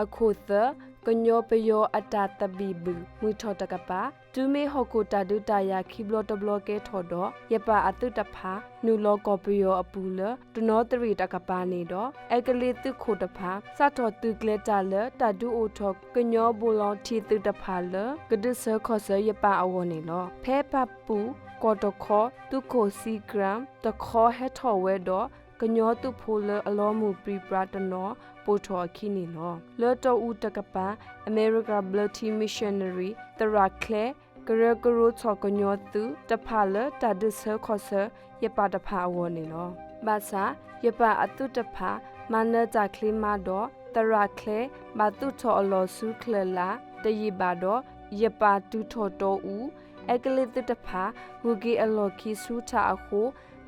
အခိၣ်သၢ, ကညီပယီၤအတၢ်သဘံၣ်ဘုၣ် မုၢ်ထီၣ်တကပၤ, တုၤမ့ၢ်ဟီၣ်ခိၣ်တၢ်ဒုးတၢ်ယၤခံဘျီတဘျီကဲထီၣ်ဒီး ယပၣ်အသုးတဖၣ် နုာ်လီၤကီၢ်ပယီၤအပူၤလၢ တနီသရံၣ်တကပၤန့ၣ်ဒီး အဲကလံးသုးခိၣ်တဖၣ် စးထီၣ်သုးကျဲၤတၢ်လၢ တၢ်ဒုးအိၣ်ထီၣ်ကညီ volunteer သုးတဖၣ်လၢ ကဒုးဆၢခီၣ်ဆၢယပၣ်အဂီၢ်န့ၣ်လီၤ. ဖဲဖၣ်ပူၣ်ကီၢ်တခီ သုးခိၣ် Seagram တခီဟဲထီၣ်ဝဲဒီး ကညီသုးဖိလၢအလီၤမုၢ်ပြံပြါတနီၤ ပိာ်ထီၣ်အခံန့ၣ်လီၤ. လၢတီအူတကပၤ အမဲရကၤဘျၢထံ missionary သရၣ်ချ့ ကရၢကရိထီၣ်ကညီသုးတဖၣ်လၢ တၢ်ဒုးဆၢခီၣ်ဆၢ ယပၣ်တဖၣ်အဂီၢ်န့ၣ်လီၤ. ဘၣ်ဆၣ် ယပၣ်အသုးတဖၣ် မၤနၢၤတၢ်ချ့မးဒီး သရၣ်ချ့ ဘၣ်သူၣ်ထီၣ်အလီၢ်ဆူချၢၣ်လၢ် တယံာ်ဘၣ်ဒီး ယပၣ်တုၤထီၣ်တီအူ အဲကလံးသုးတဖၣ် ဂုၤက့ၤအလီၢ်ခံဆူထးအဃိ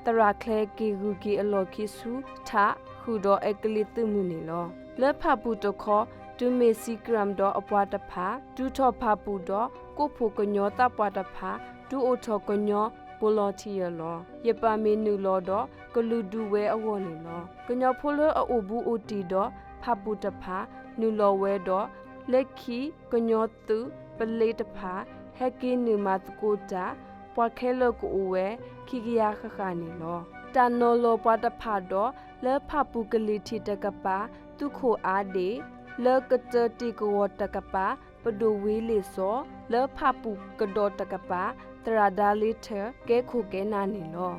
သရၣ်ချ့က့ၤဂုၤက့ၤအလီၢ်ခံဆူထး ဃုာ်ဒီးအဲကလံးသုးမုၢ်န့ၣ်လီၤ. လၢဖၣ်ပူၣ်တခီ တုၤမ့ၢ် Seagram ဒီးအပှၤတဖၣ် တုၤထီၣ်ဖၣ်ပူၣ်ဒီး ကိးဖှိၣ်ကညီသးပှၢ်တဖၣ် ဒုးအိၣ်ထီၣ်ကညီ volunteer လီၤ. ယပၣ်မ့ၢ်နုာ်လီၤဒီး ကလုာ်ဒူၣ်ဝဲအဂီၢ်န့ၣ်လီၤ. ကညီဖိလၢအအိၣ်ဘူးအိၣ်တံၢ်ဒီး ဖၣ်ပူၣ်တဖၣ် နုာ်လီၤဝဲဒီး လၢခံ ကညီသုးပလ့တဖၣ် ဟဲက့ၤနုာ်မၤသကိးတၢ် ပှၤခဲလၢာ်ကအိၣ်ဝဲ ခံကယၤဃၣ်ဃၣ်န့ၣ်လီၤ. တၢ်နီၤလီၤပှၤတဖၣ်ဒီး လၢဖၣ်ပူၣ်ကလံၤထံးတကပၤ သုးခိၣ်အါဒ့ၣ် လၢကတၢၢ်တ့ၢ်ကဝီၤတကပၤ ပဒိၣ်ဝ့လ့ၣ်စီၤ လၢဖၣ်ပူၣ်ကဒီးတကပၤ သရၣ်ဒါလ့ထၢၣ် ကဲခိၣ်ကဲနၢ်န့ၣ်လီၤ.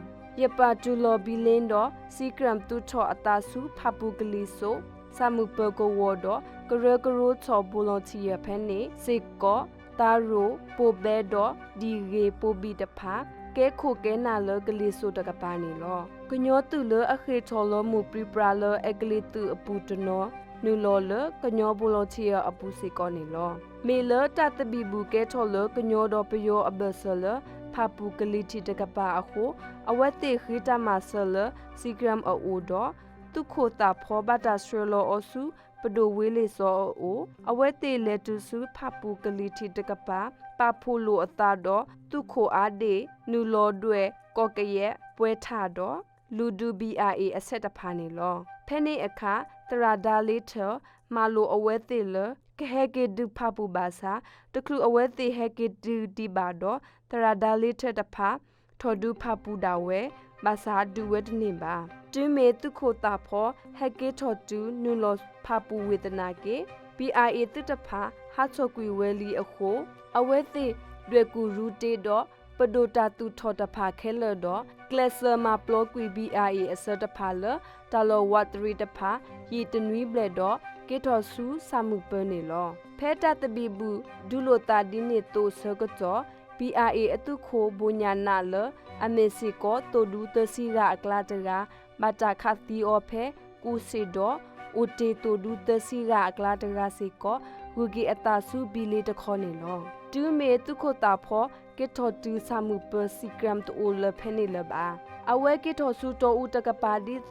ယပၣ်တူၢ်လီၤဘံလ့ဒီး Seagram သူၣ်ထီၣ်အသးဆူဖၣ်ပူၣ်ကလံၤစိး ဆၣ်မုၢ်ပၢၤကဝီၤဒီး ကရၢကရိထီၣ် volunteer ဖဲန့ၣ်စ့ၢ်ကီး သးရိၣ် ပိာ်ဘဲဒီး ဒံၣ်ဂ့ၤပိာ်ဘံၣ်တဖၣ် ကဲခိၣ်ကဲနၢ်လၢကလံၤစိးတကပၤန့ၣ်လီၤ. ကညီသုးလၢအဃ့ၢ်ထီၣ်လီၤမုၢ်ပြံပြါလၢအဲကလံးသုးအပူၤတနီၤ နုာ်လီၤလၢကညီ volunteer အပူၤစ့ၢ်ကီးန့ၣ်လီၤ. မ့ၢ်လၢတၢ်သဘံၣ်ဘုၣ်ကဲထီၣ်လၢကညီဒီးပယီၤအဘၢၣ်စၢၤလၢ ဖၣ်ပူၣ်ကလံၤထံးတကပၤအဃိ အဝဲသ့ၣ်ဃ့တၢ်မၤစၢၤလၢ Seagram အအိၣ်ဒီး သုးခိၣ်သးဖီဘၣ်တၢ်ဆှၢလီၤအီၤဆူ ပဒိၣ်ဝ့လ့ၣ်စီၤအအိၣ်, အဝဲသ့ၣ်လဲၤတုၤဆူဖၣ်ပူၣ်ကလံၤထံးတကပၤ ပာ်ဖှိၣ်လိာ်အသးဒီး သုးခိၣ်အါဒ့ၣ် နုာ်လီၤဒွဲၣ်ကီၢ်ကယဲၢ် ပှဲၤထၣ်ဒီး လူၤဒုး ဘံၣ်အၣ်အ့ၣ် အဆဲးတဖၣ်န့ၣ်လီၤ. ဖဲန့ၣ်အခါ သရၣ်ဒါလ့ထၢၣ် မၤလိာ်အဝဲသ့ၣ်လၢ ကဟဲက့ၤဒုးဖၣ်ပူၣ်ဘၣ်ဆၣ် တချုးအဝဲသ့ၣ်ဟဲက့ၤတုၤဒံးဘၣ်ဒီး သရၣ်ဒါလ့ထၢၣ်တဖၣ် ထီၣ်ဒုးဖၣ်ပူၣ်ဒၣ်ဝဲ, ဘၣ်ဆၣ်ဒုးဝဲတန့ၢ်ဘၣ်. တုၤမ့ၢ်သုးခိၣ်သးဖီ ဟဲက့ၤထီၣ်တုၤနုာ်လီၤဖၣ်ပူၣ်ဝေၢ်သနာ်က့ ဘံၣ်အၣ်အ့ၣ် သုးတဖၣ် ဟးထီၣ်ကွံာ်ဝဲလံအဃိ အဝဲသ့ၣ်ဒွဲၣ်ကူၣ်ရူတ့ဒီး ပဒိၣ်တၢ်သူၣ်ထီၣ်တဖၣ်ခဲလၢာ်ဒီး ကျဲးစၢးမၤပျီကွံာ် ဘံၣ်အၣ်အ့ၣ် အဆၢတဖၣ်လၢ တၢ်လီၢ်ဝးတရံးတဖၣ် ယံာ်တနွံဘျဲၣ်ဒီး က့ၤထီၣ်ဆူဆၣ်မုၢ်ပၢၤန့ၣ်လီၤ. ဖဲတၢ်သဘံၣ်ဘုၣ်ဒုးလိာ်သးဒ်န့ၣ်သိးဆၢကတီၢ် ဘံၣ်အၣ်အ့ၣ် အသုးခိၣ်ဘိၣ်ညၣ်နးလၢ အမ့ၢ်စ့ၢ်ကီးသိၣ်ဒူသၢဆံဂၤအကျါတဂၤ ဘၣ်တၢ်ခးသံအီၤဖဲကူၣ်စ့ၣ်ဒီး အိၣ်တ့ၢ်သိၣ်ဒူသၢဆံဂၤအကျါတဂၤစ့ၢ်ကီး ဂုၤက့ၤအသးဆူဘံၣ်လ့တခီန့ၣ်လီၤ. တုၤမ့ၢ်သုးခိၣ်သးဖီ က့ၤထီၣ်တုၤဆၣ်မုၢ်ပၢၤ Seagram တအိၣ်လၢၤဖဲန့ၣ်လၢၤဘၣ်. အဝဲက့ၤထီၣ်ဆူတီအူတကပၤဒ်သိး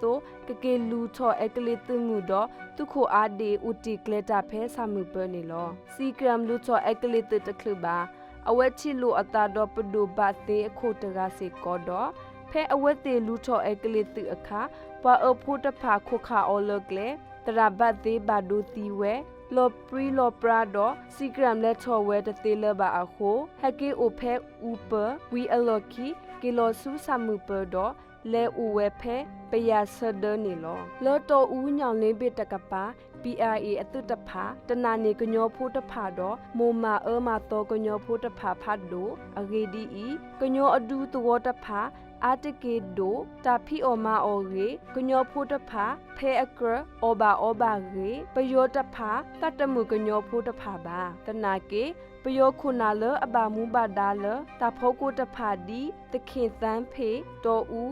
ကက့ၤလူၤထီၣ်အဲကလံးသုးမုၢ်ဒီး သုးခိၣ်အါဒ့ၣ် အိၣ်တ့ၢ်ကျဲၤတၢ်ဖဲဆၣ်မုၢ်ပၢၤန့ၣ်လီၤ. Seagram လူၤထီၣ်အဲကလံးသုးတချုးဘၣ် အဝဲထံၣ်လိာ်အသးဒီးပဒိၣ်ဘၣ်သ့အခိၣ်တဂၤစ့ၢ်ကီးဒီး ဖဲအဝဲသ့ၣ်လူၤထီၣ်အဲကလံးသုးအခါ ပှၤအၢဖိတဖၣ်ခိးခးအီၤလၢကျဲ သရၣ်ဘၣ်သ့ဘၣ်ဒိသံဝဲ လီၤပြံလီၤပြါဒီး Seagram လဲၤထီၣ်ဝဲတသ့လၢၤဘၣ်အဃိ ဟဲက့ၤအိၣ်ဖဲအူပၢၤ ဝံၤအလီၢ်ခံ က့ၤလီၤဆူဆၣ်မုၢ်ပၢၤဒီး လဲၤအိၣ်ဝဲဖဲပယၣ်ဆၢဒၢန့ၣ်လီၤ. လၢတီအူညၣ်လ့ဘ့ၣ်တကပၤ ဘံၣ်အၣ်အ့ၣ် အသုးတဖၣ် တနာ်န့ၢ်ကညီဖိတဖၣ်ဒီး မိၢ်မၤအၢမၤသီကညီဖိတဖၣ်ဖးဒိၣ်အဂ့ၢ်ဒ်အံၤ, ကညီအဒူသဝီတဖၣ် အါတက့ၢ်ဒိၣ် တၢ်ဖံးအီၣ်မၤအီၣ်ဂ့ၤ, ကညီဖိတဖၣ် ဖဲအကြၢးအီၣ်ဘၣ်အီဘၣ်ဂ့ၤ, ပယီၤတဖၣ် သးတမုာ်ကညီဖိတဖၣ်ဘၣ်. သနာ်က့ ပယီၤခိၣ်နၢ်လၢအဘၣ်မူဘၣ်ဒါလၢ တၢ်ဖီခိၣ်တဖၣ်ဒ် သခ့ၣ်သၣ်ဖ့ၣ် တီအူ,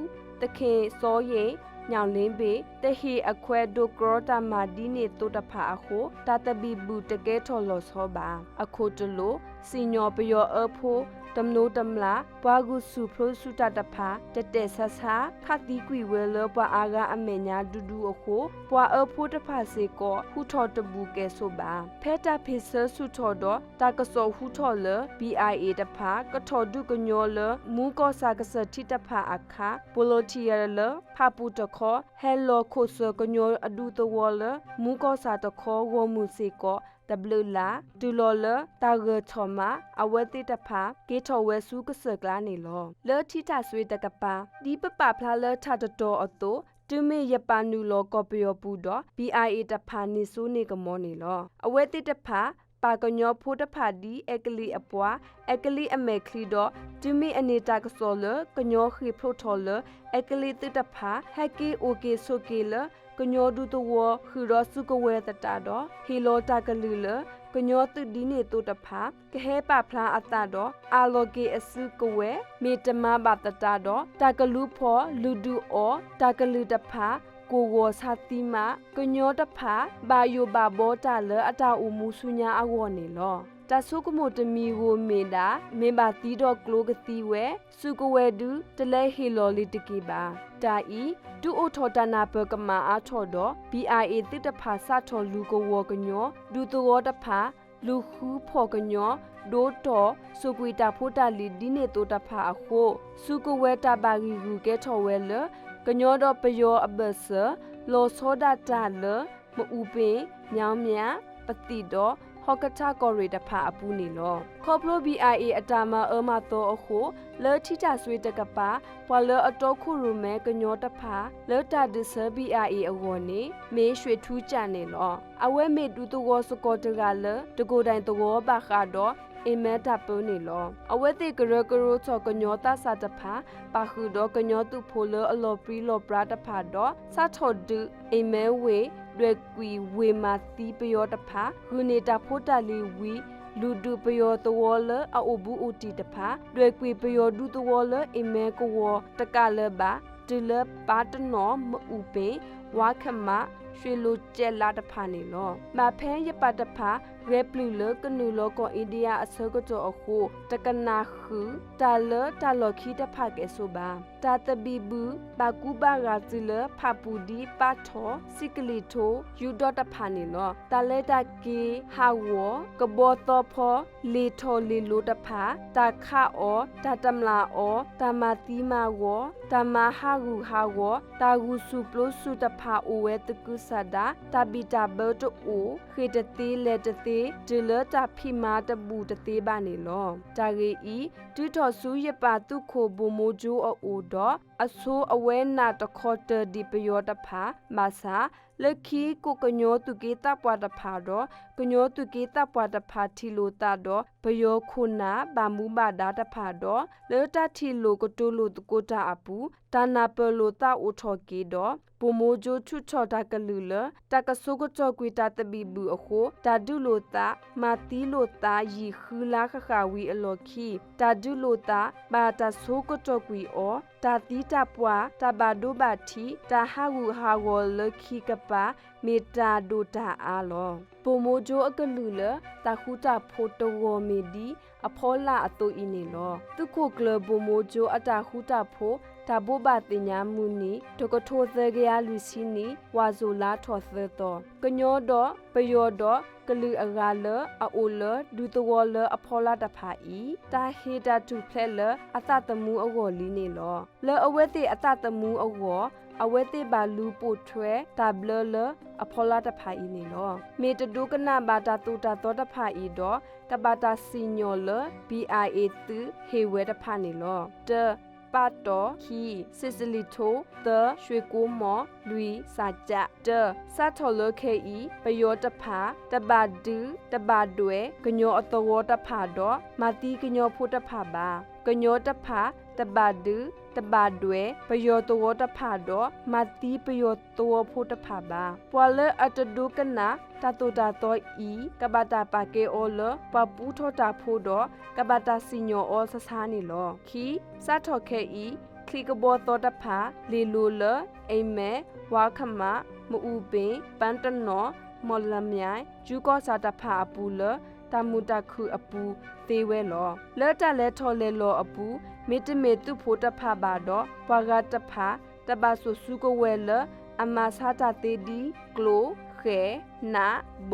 သခ့ၣ်စီယ့ၣ် ညၣ်လ့ဘ့ၣ် တဟ့ၣ်အခွဲးဒိးကြီတၢ်မၤဒ်န့ၣ်သိးတဖၣ်အဃိ တၢ်သဘံၣ်ဘုၣ်တကဲထီၣ်လီၤဆီဘၣ်. အခိၣ်တလိာ် စံၣ်ညီၣ်ပယီၤအၢဖိ တမျိးတမျာ် ပှၤဂုာ်ဆူၣ်ဖျိဆူၣ်တၢ်တဖၣ် တတဲာ်ဆါဆါ ခးသံကွံာ်ဝဲလၢပှၤအါဂၤအမဲာ်ညါဒူဒူအဃိ ပှၤအၢဖိတဖၣ်စ့ၢ်ကီး ဟူထီၣ်တဘူၣ်ကဲၤဆိးဘၣ်. ဖဲတၢ်ဖ့ၣ်ဆၢဆူၣ်ထီၣ်ဒီး တၢ်ကစီၣ်ဟူထီၣ်လၢ ပံၣ်အၣ်အ့ၣ် တဖၣ် ကထီၣ်ဒုးကညီလၢ မူကီၢ်ဆၣ်ကစၢၢ်ထံတဖၣ်အခါ volunteer လၢဖၣ်ပူၣ်တခီ ဟဲလီၤခိၣ်စၢၢ်ကညီအဒူသဝီလၢ မူကီၢ်ဆၣ်တခီ ဂီၢ်မုၢ်စ့ၢ်ကီး တဘျုးလါ တုၤလီၤလၢတၢ်ဂၢၢ်ထီၣ်မး အဝဲသ့ၣ်တဖၣ် က့ၤထီၣ်ဝဲဆူကစၢၢ်ကျါန့ၣ်လီၤ. လၢထံတၢ်စွ့တကပၤ ဒ်ပပာ်ဖျါလၢထးတတီၤအသိး တုၤမ့ၢ်ယပာ်နုာ်လီၤကီၢ်ပယီၤပူၤဒီး ပံၣ်အၣ်အ့ၣ် တဖၣ်န့ၢ်စိန့ၢ်ကမီၤန့ၣ်လီၤ. အဝဲသ့ၣ်တဖၣ် ပာ်ကညီဖိတဖၣ်ဒ်အဲကလံးအပှၤ အဲကလံးအမဲာ်ချံဒီး တုၤမ့ၢ်အန့ၢ်တၢ်ကစီၣ်လၢ ကညီဃ့ၢ်ဖျိးထီၣ်လၢ အဲကလံးသုးတဖၣ် ဟဲက့ၤအိၣ်က့ၤဆိးက့ၤလၢ ကညီဒူသဝီ ဃုာ်ဒီးစုကဝဲၤသတးဒီး ဟ့ၣ်လီၤတၢ်ကလုၢ်လၢ ကညီသုးဒ်န့ၣ်သိးတဖၣ် ကဟဲပာ်ဖျါအသးဒီး အၢၣ်လီၤက့ၤအစုကဝဲၤ မ့ၢ်တမၤဘၣ်သတးဒီး တၢ်ကလူၤဖီၣ်လုၢ်ဒုးအီၤ တၢ်ကလုၢ်တဖၣ် ကိၢ်ဂီၤဆါသံမး ကညီတဖၣ် ဘၣ်ယိၣ်ဘၣ်ဘီတၢ်လၢအတၢ်အိၣ်မူဆူညါအဂီၢ်န့ၣ်လီၤ. တၢ်ဆိကမိၣ်တမံၤဧိၤမ့ၢ်ဒၣ် မ့ၢ်ဘၣ်သံဒီးကျိကသံဝဲ စုကဝဲၤဒုး တလဲၤဟ့ၣ်လီၤလံၤတက့ၢ်ဘၣ်. တၢ်အံၤ ဒုးအိၣ်ထီၣ်တၢ်နၢ်ပၢၢ်ကမၣ်အါထီၣ်ဒီး ပံၣ်အၣ်အ့ၣ် သုးတဖၣ်စးထီၣ်လူၤကဝီၤကညီ ဒူသဝီတဖၣ် လူၤဃုဖီၣ်ကညီ ဒိတီၢ် စိာ်ကွံာ်တၢ်ဖိတၢ်လံၤဒ်န့ၣ်သိးတဖၣ်အဃိ စုကဝဲၤတၢ်ဘၣ်ဂံာ်ဂုာ်ကဲထီၣ်ဝဲလၢ ကညီဒီးပယီၤအဘၢၣ်စၢၤ လီၤဆီဒၣ်တၢ်လၢ မအူပ့ၣ်, မၠၣ်မၠၣ်, ပသံၣ်ဒီး ဟီၣ်ကထါကီၢ်ရ့ၣ်တဖၣ်အပူၤန့ၣ်လီၤ. ခီဖျိ ပံၣ်အၣ်အ့ၣ် အတၢ်မၤအၢမၤသီအဃိ လၢထံတၢ်စွ့တကပၤ ပှၤလၢအတီခိၣ်ရိၣ်မဲကညီတဖၣ် လၢတၢ်ဒုးဆၢ ပံၣ်အၣ်အ့ၣ် အဂီၢ်န့ၣ် မ့ၢ် ရွှ့ၣ်ထူကၠၣ် န့ၣ်လီၤ. အဝဲမ့ၢ်ဒူသဝီစကီၤတဂၤလၢ တကိၢ်ဒၣ်သဝီဘၣ်ဃးဒီး အ့ၣ်မဲတၢ်ပၢန့ၣ်လီၤ. အဝဲသ့ၣ်ကရၢကရိထီၣ်ကညီသးစၢ်တဖၣ် ပာ်ဃုာ်ဒီးကညီသုးဖိလၢအလီၤပြံလီၤပြါတဖၣ်ဒီး စးထီၣ်ဒုး အ့ၣ်မဲဝ့ၢ် ဒွဲၣ်ကွံာ်ဝ့ၢ်မၤသံပယီၤတဖၣ် ဂုာ်န့ၢ်တၢ်ဖိတၢ်လံၤဝံၤ လုၢ်ဒုးပယီၤသဝီလၢအအိၣ်ဘူးအိၣ်တံၢ်တဖၣ် ဒွဲၣ်ကွံာ်ပယီၤဒူသဝီလၢအ့ၣ်မဲကဝီၤတကးလၢၤဘၣ် တုၤလၢပၢ်တနီၣ်, မအူပ့ၣ်, ဝါခမး, ရွှ့ၣ်လိၤကဲးလးတဖၣ်န့ၣ်လီၤ. ဘၣ်ဖဲယပၣ်တဖၣ် ဂဲၤပျုၢ်လၢကနုာ်လီၤကီၢ်အ့ဒံယါအဆၢကတီၢ်အဃိ တကနၣ်ဃုာ် တၢ်လၢတၢ်လီၢ်ခံတဖၣ်ကဲၣ်ဆိးဘၣ်. တၢ်သဘံၣ်ဘုၣ် ဘၣ်ကူဘၣ်ဂာ်တုၤလၢဖၣ်ပူၣ်ဒ်ပၢ်ထီၣ်, စံးကလံၣ်ထိ, ယူၤဒီးတဖၣ်န့ၣ်လီၤ. တၢ်လဲၤတၢ်က့ၤဟးဂီၤ, ကဘီသီဖီ လ့ၢ်ထီၣ်လ့ၢ်လီၤတဖၣ်, တၢ်ခးအီၤ, တၢ်တမျၢ်အီၤ, တၢ်မၤသံမၤဂီၤ, တၢ်မၤဟးဂူာ်ဟးဂီၤ, တၢ်ဂုာ်ဆူၣ်ပျိဆူၣ်တဖၣ်အိၣ်ဝဲသကုၤဆးဒး, တၢ်ဘံၣ်တၢ်ဘၢတအိၣ်, ဃ့ၢ်တသ့လဲၤတသ့ တုၤလၢတၢ်ဖံးမၤတဘူၣ်တသ့ဘၣ်န့ၣ်လီၤ. တၢ်ဂ့ၢ်အံၤ တုၤထီၣ်ဆူယပၣ်သုးခိၣ်ဘိၣ်မိၤကၠိအအိၣ်ဒီး အဆိအဝဲနၢ်တခီတၢၤဒံးပယီၤတဖၣ် ဘၣ်ဆၣ် လၢခံကီၢ်ကညီသူၣ်က့သးပှၢ်တဖၣ်ဒီး ကညီသူၣ်က့သးပှၢ်တဖၣ်ထံၣ်လိာ်သးဒီး ပယီၤခိၣ်နၢ်ဘၣ်မူဘၣ်ဒါတဖၣ်ဒီး လၢတၢ်ထံၣ်လိာ်ကတိၤလိာ်သကိးတၢ်အပူၤ တၢ်နၢ်ပၢၢ်လိာ်သးအိၣ်ထီၣ်က့ၤဒီး ဘိၣ်မိၤကၠိထုးထီၣ်တၢ်ကလုၢ်လၢ တၢ်ကဆိကတီၢ်ကွံာ်တၢ်သဘံၣ်ဘုၣ်အဃိ တၢ်ဒုးလိာ်သး မၤသံလိာ်သးယံာ်ဃုလါဃၣ်ဃၣ်ဝံၤအလီၢ်ခံ တၢ်ဒုးလိာ်သး ဘၣ်တၢ်ဆိကတီၢ်ကွံာ်အီၤ တၢ်သံတၢ်ပှၢ် တၢ်ဘၣ်ဒိဘၣ်ထံး တၢ်ဟးဂူာ်ဟးဂီၤလၢခံကပၤ မ့ၢ်တၢ်ဒိၣ်တၢ်အါလီၤ. ဘိၣ်မိၤကၠိအကလုၢ်လၢ တၢ်ဃူတၢ်ဖိးတဂီၤမ့ၢ်ဒ်အဖီလာ်အသိးအံၤန့ၣ်လီၤ. သုးခိၣ်ကျၢၢ်ဘိၣ်မိၤကၠိအတၢ်ဃူတၢ်ဖိး တၢ်ဘိးဘၣ်သ့ၣ်ညါမုၢ်နံၤ တကထိသၢကယၤလွံၢ်ဆံနံၣ် ဝၣ်စိၤလါထီၣ်သၢသီ ကညီဒီးပယီၤဒီးကလုာ်အဂၤလၢအအိၣ်လၢဒူသဝီလၢအဖီလာ်တဖၣ်အံၤ တၢ်ဟ့ၣ်တၢ်ထူၣ်ဖျဲးလၢအသးသမူအဂီၢ်လံန့ၣ်လီၤ. လၢအဝဲသ့ၣ်အသးသမူအဂီၢ် အဝဲသ့ၣ်ဘၣ်လူၤပိာ်ထွဲတၢ်ဘျၢလၢအဖီလာ်တဖၣ်အံၤန့ၣ်လီၤ. မ့ၢ်တဒိကနၣ်ဘၣ်တၢ်သိၣ်တၢ်သီတဖၣ်အံၤဒီး ကဘၣ်တၢ်စံၣ်ညီၣ်လၢ ပံၣ်အၣ်အ့ၣ် သုးဟ့ၣ်ဝဲတဖၣ်န့ၣ်လီၤ. တၢ ပၢ်တီၢ်, ခံ စံးစလံၣ်ထိ, သၢ ရွှ့ၣ်ကိမီၢ်, လွံၢ် စၣ်ကၠး. တၢ စးထီၣ်လၢခဲအံၤ ပယီၤတဖၣ် တဘၣ်ဒုး တဘၣ်ဒွဲၣ် ကညီအသဝီတဖၣ်ဒီး မၤသံကညီဖိတဖၣ်ဘၣ်. ကညီတဖၣ် တဘၣ်ဒုး တဘၣ်ဒွဲၣ် ပယီၤသဝီတဖၣ်ဒီး မၤသံပယီၤသဝီဖိတဖၣ်ဘၣ်. ပှၤလၢအတဒိကနၣ် တၢ်သိၣ်တၢ်သီအံၤ ကဘၣ်တၢ်ပာ်ကဲအီၤလၢ ပှၤပူထီၣ်တၢ်ဖိဒီး ကဘၣ်တၢ်စံၣ်ညီၣ်အီၤဆါဆါန့ၣ်လီၤ. ခံ စးထီၣ်ခဲအံၤ ချံကဘီသီတဖၣ် လ့ၢ်လိၤလၢ အ့ၣ်မဲၣ်, ဝါခမး, မအူပ့ၣ်, ပၢ်တနီၣ်, မီၢ်လမၠဲၣ်, ကၠူကီၢ်ဆၣ်တဖၣ်အပူၤလၢ တၢ်မုာ်တၢ်ခုၣ်အပူၤသ့ဝဲလီၤ. လၢတၢ်လဲၤထီၣ်လဲၤလီၤအပူၤ မ့တမ့ၢ်သုးဖိတဖၣ်ဘၣ်ဒီး ပှၤဂၤတဖၣ် တဘၣ်စိာ်စုကဝဲၤလၢ အမၤဆါတၢ်သ့ဒ် ကျိ, ဃဲၣ်, နး, ဘ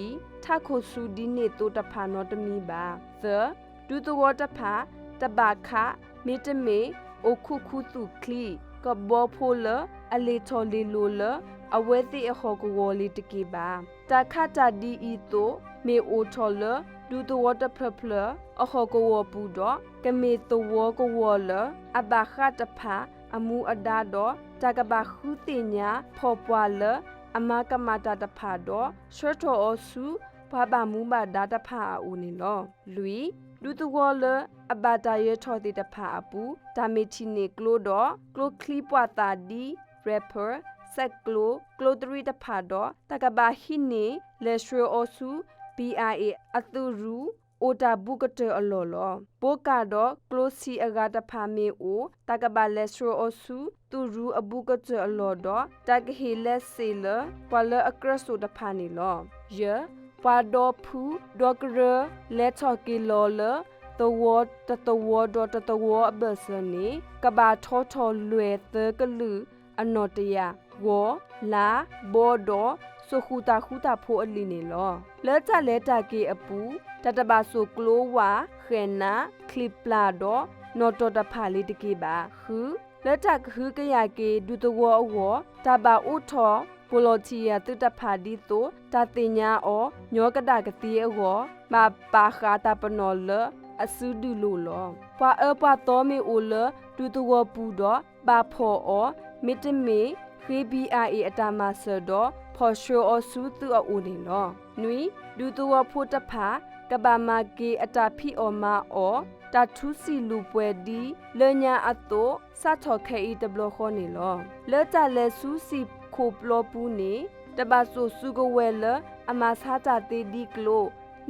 ီ, ချံ, ထးခိၣ်ဆူဒ်န့ၣ်သိးတဖၣ်နီတမံၤဘၣ်. သၢ, ဒူသဝီတဖၣ် တဘၣ်ခး မ့တမ့ၢ် အိၣ်ခူၣ်ခူသူၣ်ချံ ကဘီဖိလၢ အလ့ၤထီၣ်လ့ၤလီၤလၢ အဝဲသ့ၣ်အဟီၣ်ကဝီၤလံၤတက့ၢ်ဘၣ်. တၢ်ခးတၢ်ဒ်အံၤသိး မ့ၢ်အိၣ်ထီၣ်လၢ ဒူသဝီတဖျၢၣ်ဖျၢၣ် အဟီၣ်ကဝီၤပူၤဒီး ကမ့ၢ်သဝီကဝီၤလၢ အဘၣ်ဃးတဖၣ် အမူအဒါဒီး တၢ်ကဘၣ်ဃုသ့ၣ်ညါ ဖီၣ်ပှၤလၢ အမၤကမၣ်တၢ်တဖၣ်ဒီး ဆှၢထီၣ်အီၤဆူ ပှၤဘၣ်မူဘၣ်ဒါတဖၣ်အအိၣ်န့ၣ်လီၤ. လွံၢ်, ဒူသဝီလၢ အဘၣ်တၢ်ယၢၤထီၣ်သ့ၣ်တဖၣ်အပူၤ တၢ်မ့ၢ်ထံၣ်န့ၢ်ကျိဒီး ကျိချံပှာ်သၣ်ဒ် ရ့ၣ်ပၢၢ်, စဲးကျိ, ကျိတရံးတဖၣ်ဒီး တၢ်ကဘၣ်ဟံးန့ၢ် လဲၤဆှၢအီၤဆူ ပံၣ်အၣ်အ့ၣ် အသုးရူ အိၣ်တၢ်ဘူးကတၢၢ်အလီၢ်လီၤ. ဘိကၣ်ဒီးကျိဆံးအဂၤတဖၣ်မ့ၢ်အိၣ် တၢ်ကဘၣ်လဲၤဆှၢအီၤဆူ သုးရူအဘူးကတၢၢ်အလီၢ်ဒီး တၢ်ကဟ့ၣ်လီၤစ့ၢ်လၢ ပှၤလၢအကြၢးစိာ်တဖၣ်န့ၣ်လီၤ. ယဲၢ်, ပှၤဒီဖုဒီကရၢ လဲၤထီၣ်က့ၤလီၤလၢ သဝီတသဝီဒီးတသဝီအဘၢၣ်စၢၤန့ၣ် ကဘၣ်ထီထီၣ်လွဲၢ်သၢကလုာ် အနီၣ်တယာ် ဂီၤ, လါ, ဘီဒီး စိာ်ဃုာ်တၢ်ဃူတၢ်ဖိးအလံာ်န့ၣ်လီၤ. လၢတၢ်လဲၤတၢ်က့ၤအပူၤ တၢ်တဘၣ်စိာ်ကျိဝၣ်, ဃဲၣ်နး, ချံးပျၢ်ဒီး နီၣ်တီၢ်တဖၣ်လံၤတက့ၢ်ဘၣ်. ဃု, လၢတၢ်ကဟုကယာ်က့ၤ ဒူသဝီအဂီၢ် တၢ်ဘၣ်အိးထီၣ် volunteer သုးတဖၣ်ဒ်သိး တၢ်သ့ၣ်ညါအီၤ ညီကဒၣ်ကသ့အဂီၢ် ဘၣ်ပာ်ဃာ်တၢ်ပနီၣ်လၢ အစုဒုၣ်လိာ်လီၤ. ပှၤအၢပှၤသီမ့ၢ်အိၣ်လၢ ဒူသဝီပူၤဒီး ဘၣ်ဖီၣ်အီၤ မ့တမ့ၢ် ဃ့ ပံၣ်အၣ်အ့ၣ် အတၢ်မၤစၢၤဒီး ဖီၣ်ဆှၢအီၤဆူသုးအအိၣ်န့ၣ်လီၤ. နွံ, ဒူသဝီဖိတဖၣ် ကဘၣ်မၤက့ၤအတၢ်ဖံးအီၣ်မၤအီၣ် တၢ်ထူစံာ်လူၤပှဲၤဒ် လၢညါအသိး စးထီၣ်ခဲအံၤတဘျီဃီန့ၣ်လီၤ. လၢတၢ်လဲၤဆူစံာ်ခိၣ်ပျီပူၤန့ၣ် တဘၣ်စိာ်စုကဝဲၤလၢ အမၤဆါတၢ်သ့ဒ်ကျိ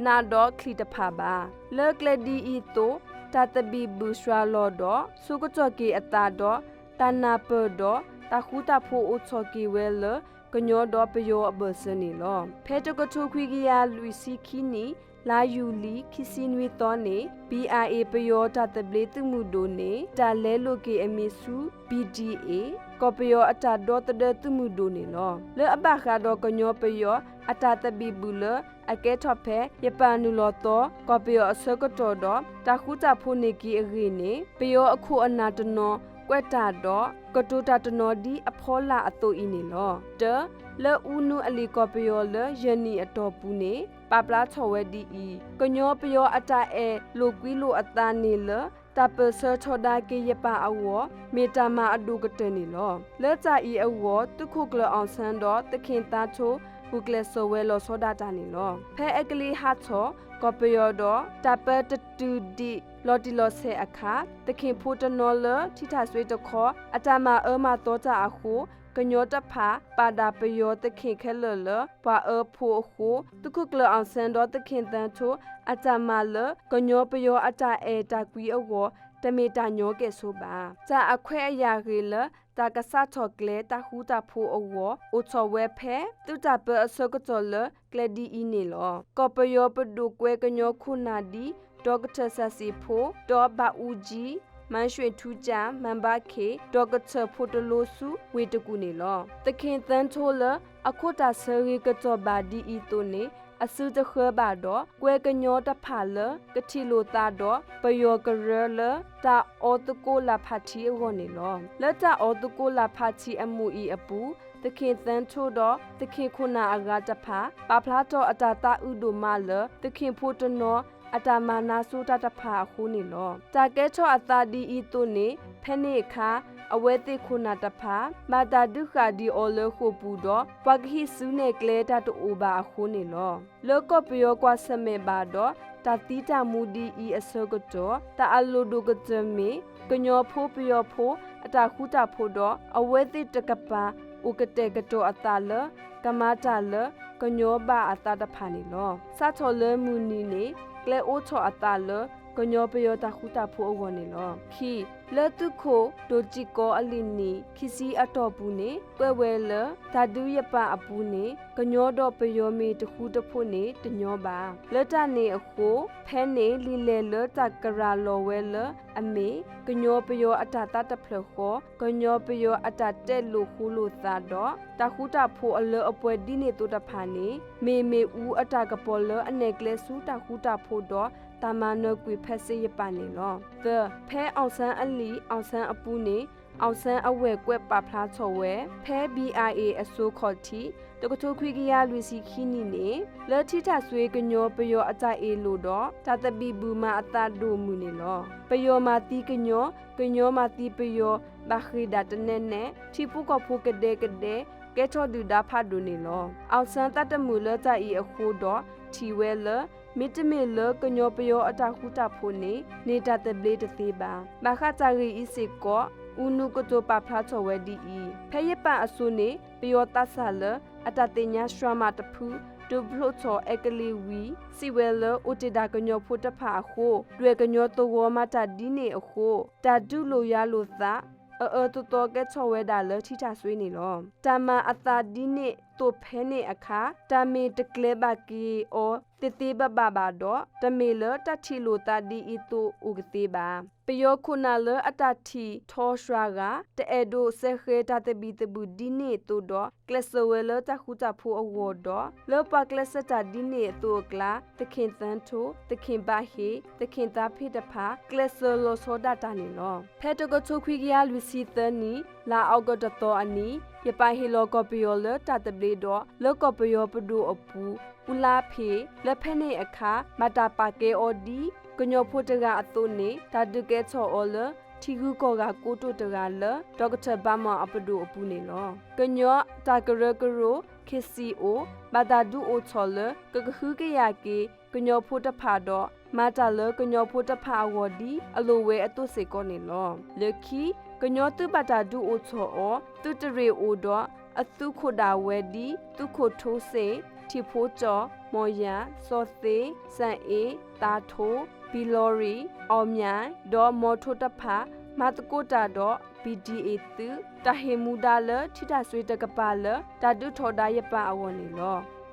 နးဒီးချံးတဖၣ်ဘၣ်. လၢကျဲဒ်အံၤသိး တၢ်သဘံၣ်ဘုၣ်စှၤလီၤဒီး ဆိကတီၢ်က့ၤအသးဒီး တၢ်နၢ်ပၢၢ်ဒီး တၢ်ဃူတၢ်ဖိးအိၣ်ထီၣ်က့ၤဝဲလၢ ကညီဒီးပယီၤအဘၢၣ်စၢၤန့ၣ်လီၤ. ဖဲတကထိခွံကယၤလွံၢ်ဆံခံနံၣ် လါယူၤလံ ခံဆံနွံသီန့ၣ် ပံၣ်အၣ်အ့ၣ် ပယီၤတၢ်သဘျ့သုးမုၢ်ဒိၣ်န့ၣ် တၢ်လဲလိာ်က့ၤအမံၤဆူ ပံၣ်ဒံၣ်အ့ၣ် ကီၢ်ပယီၤအတၢ်ဒီသဒၢသုးမုၢ်ဒိၣ်န့ၣ်လီၤ. လၢအဘၣ်ဃးဒီးကညီပယီၤအတၢ်သဘံၣ်ဘုၣ်လၢ အကဲထီၣ်ဖဲ ယပၣ်နုာ်လီၤသီ ကီၢ်ပယီၤအဆၢကတီၢ်ဒီး တၢ်ဃူတၢ်ဖိးန့ၢ်က့ၤအဂ့ၢ်န့ၣ် ပယီၤအခိၣ်အနၢ်တနီၤ ကွဲးတၢ်ဒီး ကတိၤတၢ်တနီၤဒ်အဖီလာ်အသိးအံၤန့ၣ်လီၤ. တၢ, လၢအူနူအလံာ်ကီၢ်ပယီၤလၢ ယဲၢ်နံၣ်အတီၢ်ပူၤန့ၣ် ပာ်ဖျါထီၣ်ဝဲဒ်အံၤ, ကညီပယီၤအတၢ်အဲၣ်လိာ်ကွံလိာ်အသးန့ၣ်လၢ တၢ်ပၢၢ်ဆၢထီဒါက့ၤယပၣ်အဂီၢ် မ့ၢ်တၢ်မၤအဒိၣ်ကတၢၢ်န့ၣ်လီၤ. လၢတၢ်အံၤအဂီၢ် သုးခိၣ်ကျၢၢ်အီၣ်ဆၣ်ဒီး သခင်သန်းထွဋ် ဂုာ်ကျဲးစၢးဝဲလီၤဆီဒၣ်တၢ်န့ၣ်လီၤ. ဖဲအကလံၤဟးထီၣ် ကီၢ်ပယီၤဒီး တၢ်ပၢတတုၤဒံးလီၤတံၢ်လီၤဆဲးအခါ သခင်ဖိတနီၤလၢ ထံထၣ်စွ့တခီ အတၢ်မၤအၢမၤသီတၢ်အဃိ ကညီတဖၣ် ပာ်ဒၣ်ပယီၤသခင်ခဲလၢာ်လၢ ပှၤအၢဖိအဃိ သုးခိၣ်ကျၢၢ်အီၣ်ဆၣ်ဒီး သခင်သန်းထွဋ် အတၢ်မၤလၢ ကညီပယီၤအတၢ်အဲၣ်တၢ်ကွံအဂီၢ် တမ့ၢ်တၢ်ညီကဲၣ်ဆိးဘၣ်. တၢ်အခွဲးအယာ်ဂ့ၤလၢ တၢ်ကစးထီၣ်ကျဲ တၢ်ဃူတၢ်ဖိးအဂီၢ် အိၣ်ထီၣ်ဝဲဖဲ သုးတၢ်ပၢအဆၢကတီၢ်လၢ ကျဲဒ်အံၤန့ၣ်လီၤ. ကီၢ်ပယီၤပဒိၣ်ကွဲးကညီခိၣ်နၢ်ဒ် ဒီကထၢၣ်စၢ်စံးဖိ ဒီးဘၣ်အူကၠံ မၢ်ရွ့ၣ်ထူကၠၣ် မၢ်ဘၣ်ခ့ၣ် ဒီကထၢၣ်ဖိတလိၤဆူဝ့ၢ်တကူၣ်န့ၣ်လီၤ. သခင်သန်းထွဋ်လၢ အခိၣ်တၢ်ဆၢဂ့ၤကတီၢ်ဘၣ်ဒ်အံၤသိးန့ၣ် အစုတဃၢဘၣ်ဒီး ကွဲးကညီတဖၣ်လၢ ကထံၣ်လိာ်သးဒီး ပယီၤကရၢလၢ တၢ်အီသကိးလၢ်ဖးထံအဂီၢ်န့ၣ်လီၤ. လၢတၢ်အီသကိးလၢ်ဖးထံအမူးအံၤအပူၤ သခင်သန်းထွဋ်ဒီး သခင်ခိၣ်နၢ်အဂၤတဖၣ် ပာ်ဖျါထီၣ်အတၢ်သးအုးဒိၣ်မးလၢ သခင်ဖိတနီၤ အတၢ်မၤနါစိတၢ်တဖၣ်အဃိန့ၣ်လီၤ. တၢ်ကဲထီၣ်အသးဒ်အံၤသိးန့ၣ် ဖဲန့ၣ်အခါ အဝဲသ့ၣ်ခိၣ်နၢ်တဖၣ် ဘၣ်တၢ်ဒုးဃာ်ဒံးအီၤလၢဃိာ်ပူၤဒီး ပှၤကဟံးစုနဲၣ်ကျဲတၢ်တအိၣ်ဘၣ်အဃိန့ၣ်လီၤ. လၢကီၢ်ပယီၤကွၢ်ဆၢၣ်မဲာ်ဘၣ်ဒီး တၢ်သံတၢ်မူဒ်အံၤအဆၢကတီၢ် တၢ်အလိၣ်ဒိၣ်ကတၢၢ်မ့ၢ် ကညီဖိပယီၤဖိ အတၢ်ဃူတၢ်ဖိးဒီး အဝဲသ့ၣ်တကပၤ အိၣ်ကတဲာ်ကတီၤအသးလၢ ကမၤတၢ်လၢ ကညီဘၣ်အသးတဖၣ်န့ၣ်လီၤ. စးထီၣ်လၢမုၢ်နံၤန့ၣ် ကျဲအိးထီၣ်အသးလၢ ကညီပယီၤတၢ်ဃူတၢ်ဖိးအဂီၢ်န့ၣ်လီၤ. ခံ, လၢသုးခိၣ်ဒိၣ်တံၢ်ကီအလံာ်နံၣ်ခံဆံအတီၢ်ပူၤန့ၣ် ကွဲးဝဲလၢ တၢ်ဒုးယပၣ်အပူၤန့ၣ် ကညီဒီးပယီၤမ့ၢ်တဃူတဖိးန့ၣ်တညီဘၣ်. လၢတၢ်န့ၣ်အဃိ ဖဲန့ၣ်လံာ်လဲၢ်လၢတၢ်ကရၤလီၤဝဲလၢအမ့ၢ် ကညီပယီၤအတၢ်သးတဖျၢၣ်ဃီ, ကညီပယီၤအတၢ်တဲာ်လိာ်ဃူလိာ်သးဒီး တၢ်ဃူတၢ်ဖိးအလၢအပှဲၤဒ်န့ၣ်အသိးတဖၣ်န့ၣ် မ့ၢ်မ့ၣ်အူအတၢ်ကပီၤလၢအနဲၣ်ကျဲဆူတၢ်ဃူတၢ်ဖိးဒီး တၢ်မၤနၢၤကွံာ်ဖဲစ့ယပၣ်န့ၣ်လီၤ. သၢ, ဖဲအီၣ်ဆၣ်အလံာ်အီၣ်ဆၣ်အပူၤန့ၣ် အီၣ်ဆၣ်အဝဲၢ်ကွဲးပာ်ဖျါထီၣ်ဝဲ ဖဲ ဘီအါအ့ အစိၤခီၣ်ထံး တကထိခွံကယၤလွံၢ်ဆံခံနံၣ်န့ၣ် လၢထံထၣ်စွ့ကညီပယီၤအတၢ်အ့ၣ်လိာ်ဒီး တၢ်သဘံၣ်ဘုၣ်မၤအသးဒိၣ်မုၢ်န့ၣ်လီၤ. ပယီၤမၤသံကညီ, ကညီမၤသံပယီၤ ဘၣ်ဃ့ၢ်ဒၣ်တနဲနဲ, ထံဖိကီၢ်ဖိကဒဲကဒဲ ကဲထီၣ်ဒုၣ်ဒါဖးဒိၣ်န့ၣ်လီၤ. အီၣ်ဆၣ်သးတမုာ်လၢတၢ်အံၤအဃိဒီး ထံၣ်ဝဲလၢ မ့တမ့ၢ်လၢကညီပယီၤအတၢ်ဃူတၢ်ဖိးန့ၣ် န့ၢ်တၢ်သဘျ့တသ့ဘၣ်. ဘၣ်ဃးတၢ်ဂ့ၢ်အံၤစ့ၢ်ကီး အူနူကတိၤပာ်ဖျါထီၣ်ဝဲဒ်အံၤ, ဖဲယပၣ်အစိၤန့ၣ် ပယီၤသးစၢ်လၢ အတၢ်သ့ၣ်ညါစှၤမးတဖု ဒုးဖျိးထီၣ်အဲကလံးဝံၤ စံးဝဲလၢ အိၣ်တ့ၢ်ဒၣ်ကညီဖိတဖၣ်အဃိ ဒွဲၣ်ကညီသဝီမၤတၢ်ဒ်န့ၣ်အဃိ တၢ်ဒုးလိာ်ယၤလိာ်သး အအၢသီသီကဲထီၣ်ဝဲဒၣ်လၢထံထၣ်စွ့န့ၣ်လီၤ. တၢ်မၤအသးဒ်န့ၣ်သိးဖဲန့ၣ်အခါ တၢ်မ့ၢ်တကျဲၤဘၣ်က့ၤအီၤသ့သ့ဘၣ်ဘၣ်ဘၣ်ဒီး တမ့ၢ်လၢတၢ်ထံၣ်လိာ်သးဒ်အံၤသိးအိၣ်ကသ့ဘၣ်. ပယီၤခိၣ်နၢ်လၢအတၢ်ထံၣ်ထီစှၤဂၤ တအဲၣ်ဒိးစဲဃဲၤတၢ်သဘံၣ်သဘုၣ်ဒ်န့ၣ်အသိးဒီး ကျဲးစၢးဝဲလၢတၢ်ဃူတၢ်ဖိးအဂီၢ်ဒီး လၢပှၤကျဲးစၢးတၢ်ဒ်န့ၣ်အသိးအကျါ သခင်သန်းထွဋ်, သခင်ဘၣ်ဟ့ၣ်, သခင်သားဖေးတဖၣ် ကျဲးစၢးလီၤဆီဒၣ်တၢ်န့ၣ်လီၤ. ဖဲတကထိခွံကယၤလွံၢ်ဆံသၢနံၣ် လါအီကူးတသီအနံၤ ယပၣ်ဟ့ၣ်လီၤကီၢ်ပယီၤလၢတၢ်သဘျ့ဒီး လၢကီၢ်ပယီၤပဒိၣ်အပူၤ အူလါဖ့း လၢဖဲန့ၣ်အခါ ဘၣ်တၢ်ပာ်ကဲအီၤဒ် ကညီဖိတဂၤအသိးန့ၣ် တၢ်ဒုးကဲထီၣ်အီၤလၢ ထံဂုၤကီၢ်ဂၤကိတိာ်တဂၤလၢ ဒီကထၢၣ်ဘးမီၣ်အပဒိၣ်အပူၤန့ၣ်လီၤ. ကညီတၢ်ကရၢကရိ KCO ဘၣ်တၢ်ဒုးအိၣ်ထီၣ်လၢ ကကဟုကယာ်က့ၤ ကညီဖိတဖၣ်ဒီး မၤတၢ်လၢကညီဖိတဖၣ်အဂီၢ်ဒ်အလိၣ်ဝဲအသိးစ့ၢ်ကီးန့ၣ်လီၤ. လၢခံ ကညီသုးဘၣ်တၢ်ဒုးအိၣ်ထီၣ်အီၤ သုးတရ့ၣ်အိၣ်ဒီး အသုးခိၣ်ဒၣ်ဝဲဒ် သုးခိၣ်ထိစ့ၣ်, ထံၣ်ဖိကၠီၣ်, မီၢ်ယၣ်, စီၤသ့, စၣ်အ့, သးထိ, ဘံလီရံၣ်, အီၣ်မၠၣ်, ဒီးမီၤထိတဖၣ် မၤသကိးတၢ်ဒီး BDA သုး တၢ်ဟ့ၣ်မူဒါလၢထံထၣ်စွ့တကပၤလၢ တၢ်ဒုးထီဒါယပၣ်အဂီၢ်န့ၣ်လီၤ.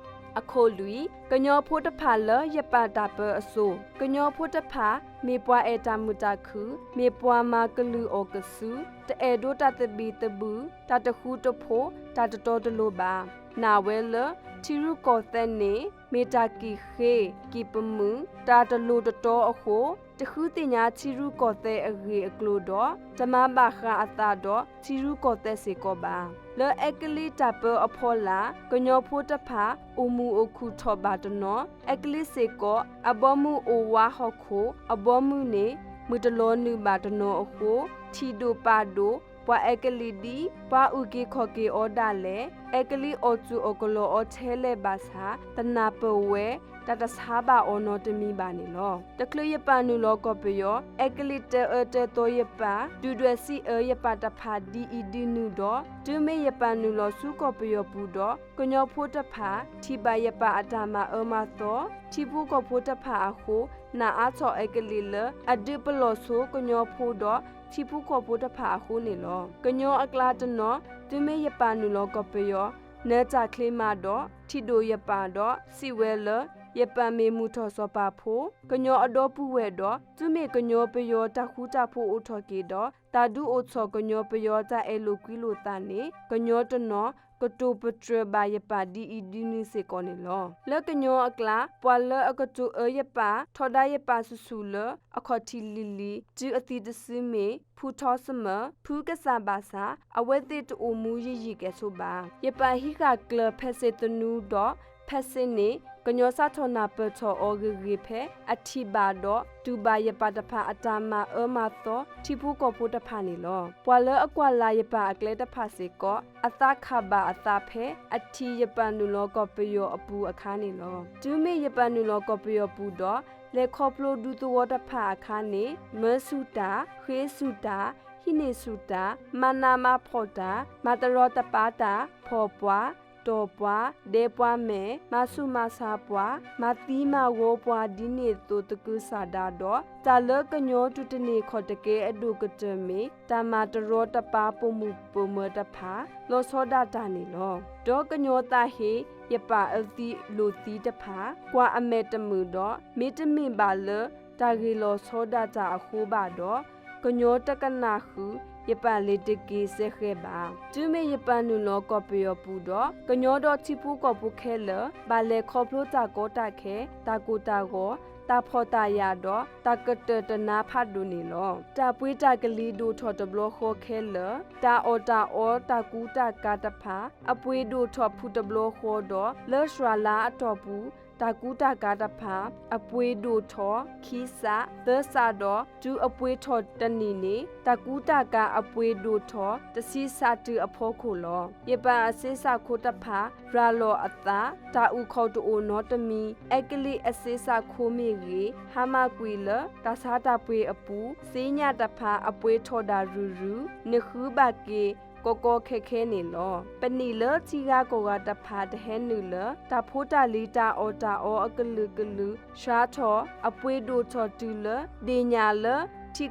အခိၣ်လွံၢ်, ကညီဖိတဖၣ်လၢယပၣ်တၢ်ပၢအစိၤ, ကညီဖိတဖၣ် မ့ၢ်ပှၤအဲၣ်တၢ်မုာ်တၢ်ခုၣ်, မ့ၢ်ပှၤမၤကလုၢ်အီၣ်ကစု, တအဲၣ်ဒိးတၢ်သဘံၣ်သဘုၣ်, တၢ်တဃူတဖိး, တၢ်တတီတလိၤဘၣ်. နာ်ဝဲလၢ ထံရူၢ်ကီၢ်သဲးန့ၣ် မ့ၢ်တၢ်ကံၢ်ဃ့, ကံၢ်ပမုၣ်, တၢ်တလိၤတတီအဃိ, တဃုသ့ၣ်ညါထံရူၢ်ကီၢ်သဲးအဂ့ၢ်အကျိၤဒီး တမၤဘၣ်ဃးအသးဒီးထံရူၢ်ကီၢ်သဲးစ့ၢ်ကီးဘၣ်. လၢအဲကလံးတၢ်ပၢအဖီလာ် ကညီဖိတဖၣ် အိၣ်မုာ်အိၣ်ခုၣ်ထီၣ်ဘၣ်တနီၤ, အဲကလံးစ့ၢ်ကီး အဘီမုၢ်အိၣ်ဝါဟီၣ်ခိၣ် အဘီမုၢ်န့ၣ် မုၢ်တလီၤနုာ်ဘၣ်တနီၤအဃိ, ထံၣ်ဒိၣ်ပာ်ဒိၣ် ပှၤအဲကလံးဒ် ပှၤအုၣ်က့ၤခီၣ်က့ၤအီၤဒၣ်လဲာ်, အဲကလံးအီၣ်တူၢ်အီၣ်ကလီအီၤထဲလဲၣ်ဘၣ်ဆၣ် တနၢ်ပၢၢ်ဝဲ တၢ်တဆါဘၣ်အီၤနီတမံၤဘၣ်န့ၣ်လီၤ. တချုးယပၣ်နုာ်လီၤကီၢ်ပယီၤ အဲကလံးတဲအၢတဲသီယပၣ် ဒုၣ်ဒွဲၣ်စံးအၢယပၣ်တဖၣ်ဒ်အံၤဒ်နုၤဒီး တုၤမ့ၢ်ယပၣ်နုာ်လီၤဆူကီၢ်ပယီၤပူၤဒီး ကညီဖိတဖၣ် ထံၣ်ဘၣ်ယပၣ်အတၢ်မၤအၢမၤသီ ထံဖိကီၢ်ဖိတဖၣ်အဃိ နာ်အါထီၣ်အဲကလံးလၢ အဒုးပလီၢ်ဆိကညီဖိဒီး ထံဖိကီၢ်ဖိတဖၣ်အဃိန့ၣ်လီၤ. ကညီအကျါတနီၤ တုၤမ့ၢ်ယပၣ်နုာ်လီၤကီၢ်ပယီၤ နၢၤတၢ်ချ့မးဒီး ထံၣ်ဒိၣ်ယပၣ်ဒီး စံးဝဲလၢ ယပၣ်မ့ၢ်မုၢ်ထီၣ်စီၤပၤဖိ ကညီအဒီပုၢ်ဝဲၢ်ဒီး တုၤမ့ၢ်ကညီပယီၤတၢ်ဃူတၢ်ဖိးအိၣ်ထီၣ်က့ၤဒီး တၢ်ဒုးအိၣ်ထီၣ်ကညီပယီၤတၢ်အဲၣ်လိာ်ကွံလိာ်သးန့ၣ် ကညီတနီၤ ကတိၤပတြၢၤဘၣ်ယပၣ်ဒ်အံၤဒ်နုၤစ့ၢ်ကီးန့ၣ်လီၤ. လၢကညီအကျါ ပှၤလၢအကတိၤအၢယပၣ် ထီဒါယပၣ်ဆူၣ်ဆူၣ်လၢ အခီၣ်ထံးလံၤလံၤ တုၤအသံတစုမ့ၢ် ဖုထီစမၢၣ် ဖုကစၢ်ဘၣ်ဆၣ် အဝဲသ့ၣ်တအိၣ်မူယံာ်ယံာ်ကဲဆိဘၣ်. ယပၣ်ဟံးဃာ်ကျၢၢ်ဖဲစ့သနူဒီး ဖဲစ့န့ၣ် ကညီစးထီၣ်နၢ်ပၢၢ်ထီၣ်အီၤဂ့ၤဂ့ၤဖဲ အထံၣ်ဘၣ်ဒီး တူၢ်ဘၣ်ယပၣ်တဖၣ်အတၢ်မၤအၢမၤသီ ထံဖိကီၢ်ဖိတဖၣ်န့ၣ်လီၤ. ပှၤလၢအကွၢ်လၢ်ယပၣ်အကျဲတဖၣ်စ့ၢ်ကီး အသးခးဘၣ်အသးဖဲ အထံၣ်ယပၣ်နုာ်လီၤကီၢ်ပယီၤအပူၤအခါန့ၣ်လီၤ. တုၤမ့ၢ်ယပၣ်နုာ်လီၤကီၢ်ပယီၤပူၤဒီး လဲၤခီဖျိဒူသဝီတဖၣ်အခါန့ၣ် မၢဆူၣ်တၢ်, ဃ့ဆူၣ်တၢ်, ဟံးန့ၢ်ဆူၣ်တၢ်, မၤနးမၤဖှီၣ်တၢ်, မၤတရီတပါတၢ်, ဖှီၣ်ပှၤ, တီၢ်ပှၤ, ဒဲပှၤမဲာ်, မၤဆူၣ်မၤဆါပှၤ, မၤသံမၤဂီၤပှၤဒ်န့ၣ်အသိးသကုၤဆးဒးဒီး တၢ်လၢကညီတူၢ်တန့ၢ်ခီၣ်တကဲအဒိၣ်ကတၢၢ်မ့ၢ် တၢ်မၤတရီတပါပိာ်မုၣ်ပိာ်မၢၤတဖၣ် လီၤဆီဒၣ်တၢ်န့ၣ်လီၤ. ဒီးကညီသးဟ့ ယပၢ်အၢသံလိာ်သံတဖၣ် ကွၢ်အမဲာ်တမုာ်ဒီး မ့တမ့ၢ်ဘၣ်လၢ တၢ်ဂ့ၢ်လီၤဆီဒၣ်တၢ်အဃိဘၣ်ဒီး ကညီတကနၣ်ဃုာ် ယပၢ်လံၤတက့ၤစဲဃဲၤဘၣ်. တုၤမ့ၢ်ယပၢ်နုာ်လီၤကီၢ်ပယီၤပူၤဒီး ကညီဒီးထံဖိကီၢ်ဖိခဲလၢာ် ဘၣ်လဲၤခီဖျိတၢ်ကီတၢ်ခဲ, တၢ်ကိၢ်တၢ်ဂီၤ, တၢ်ဖှီၣ်တၢ်ယာ်ဒီး တၢ်ကတၢၢ်တနါဖးဒိၣ်န့ၣ်လီၤ. တၢ်ပှ့ၤတၢ်ကလံၤဒိၣ်ထီၣ်တဘျီဃီခဲလၢာ်, တၢ်အီၣ်တၢ်အီတၢ်ကူတၢ်ကၤတဖၣ် အပှ့ၤဒိၣ်ထီၣ်ဖုၣ်တဘျီဃီဒီး လၢစှၤလါအတီၢ်ပူၤ တၢ်ကူတၢ်ကၤတဖၣ် အပှ့ၤဒိၣ်ထီၣ်ခံစးသၢစးဒီး တုၤအပှ့ၤထီၣ်တနံၣ်န့ၣ် တၢ်ကူတၢ်ကၤအပှ့ၤဒိၣ်ထီၣ်တဆံစးတုၤအဖီခိၣ်လီၤ. ယပၢ်အစ့စးခိတဖၣ် ရၤလီၤအသး တၢ်အုၣ်ခီၣ်တအိၣ်နီတမံၤ, အဲကလံးအစ့စးခိမ့ၢ်ဂ့ၤ ဟါမၢ်ကွံာ်လၢ တၢ်ဆါတၢ်ပှ့ၤအပူၤ, စ့ညၣ်တဖၣ်အပှ့ၤထီၣ်ဒၣ်ရုၢ်ရုၢ် နဃုဘၣ်က့ၤ ကီကီခဲခဲန့ၣ်လီၤ. ပနံာ်လၢထံဂၤကီၢ်ဂၤတဖၣ်တဟဲနုာ်လၢ တၢ်ဖိတၢ်လံၤတၢ်အီၣ်တၢ်အီအကလုာ်ကလုာ် ဆှါထီၣ် အပှ့ၤဒိၣ်ထီၣ်တုၤလၢ ဒ့ၣ်ညၣ်လၢထံကျိ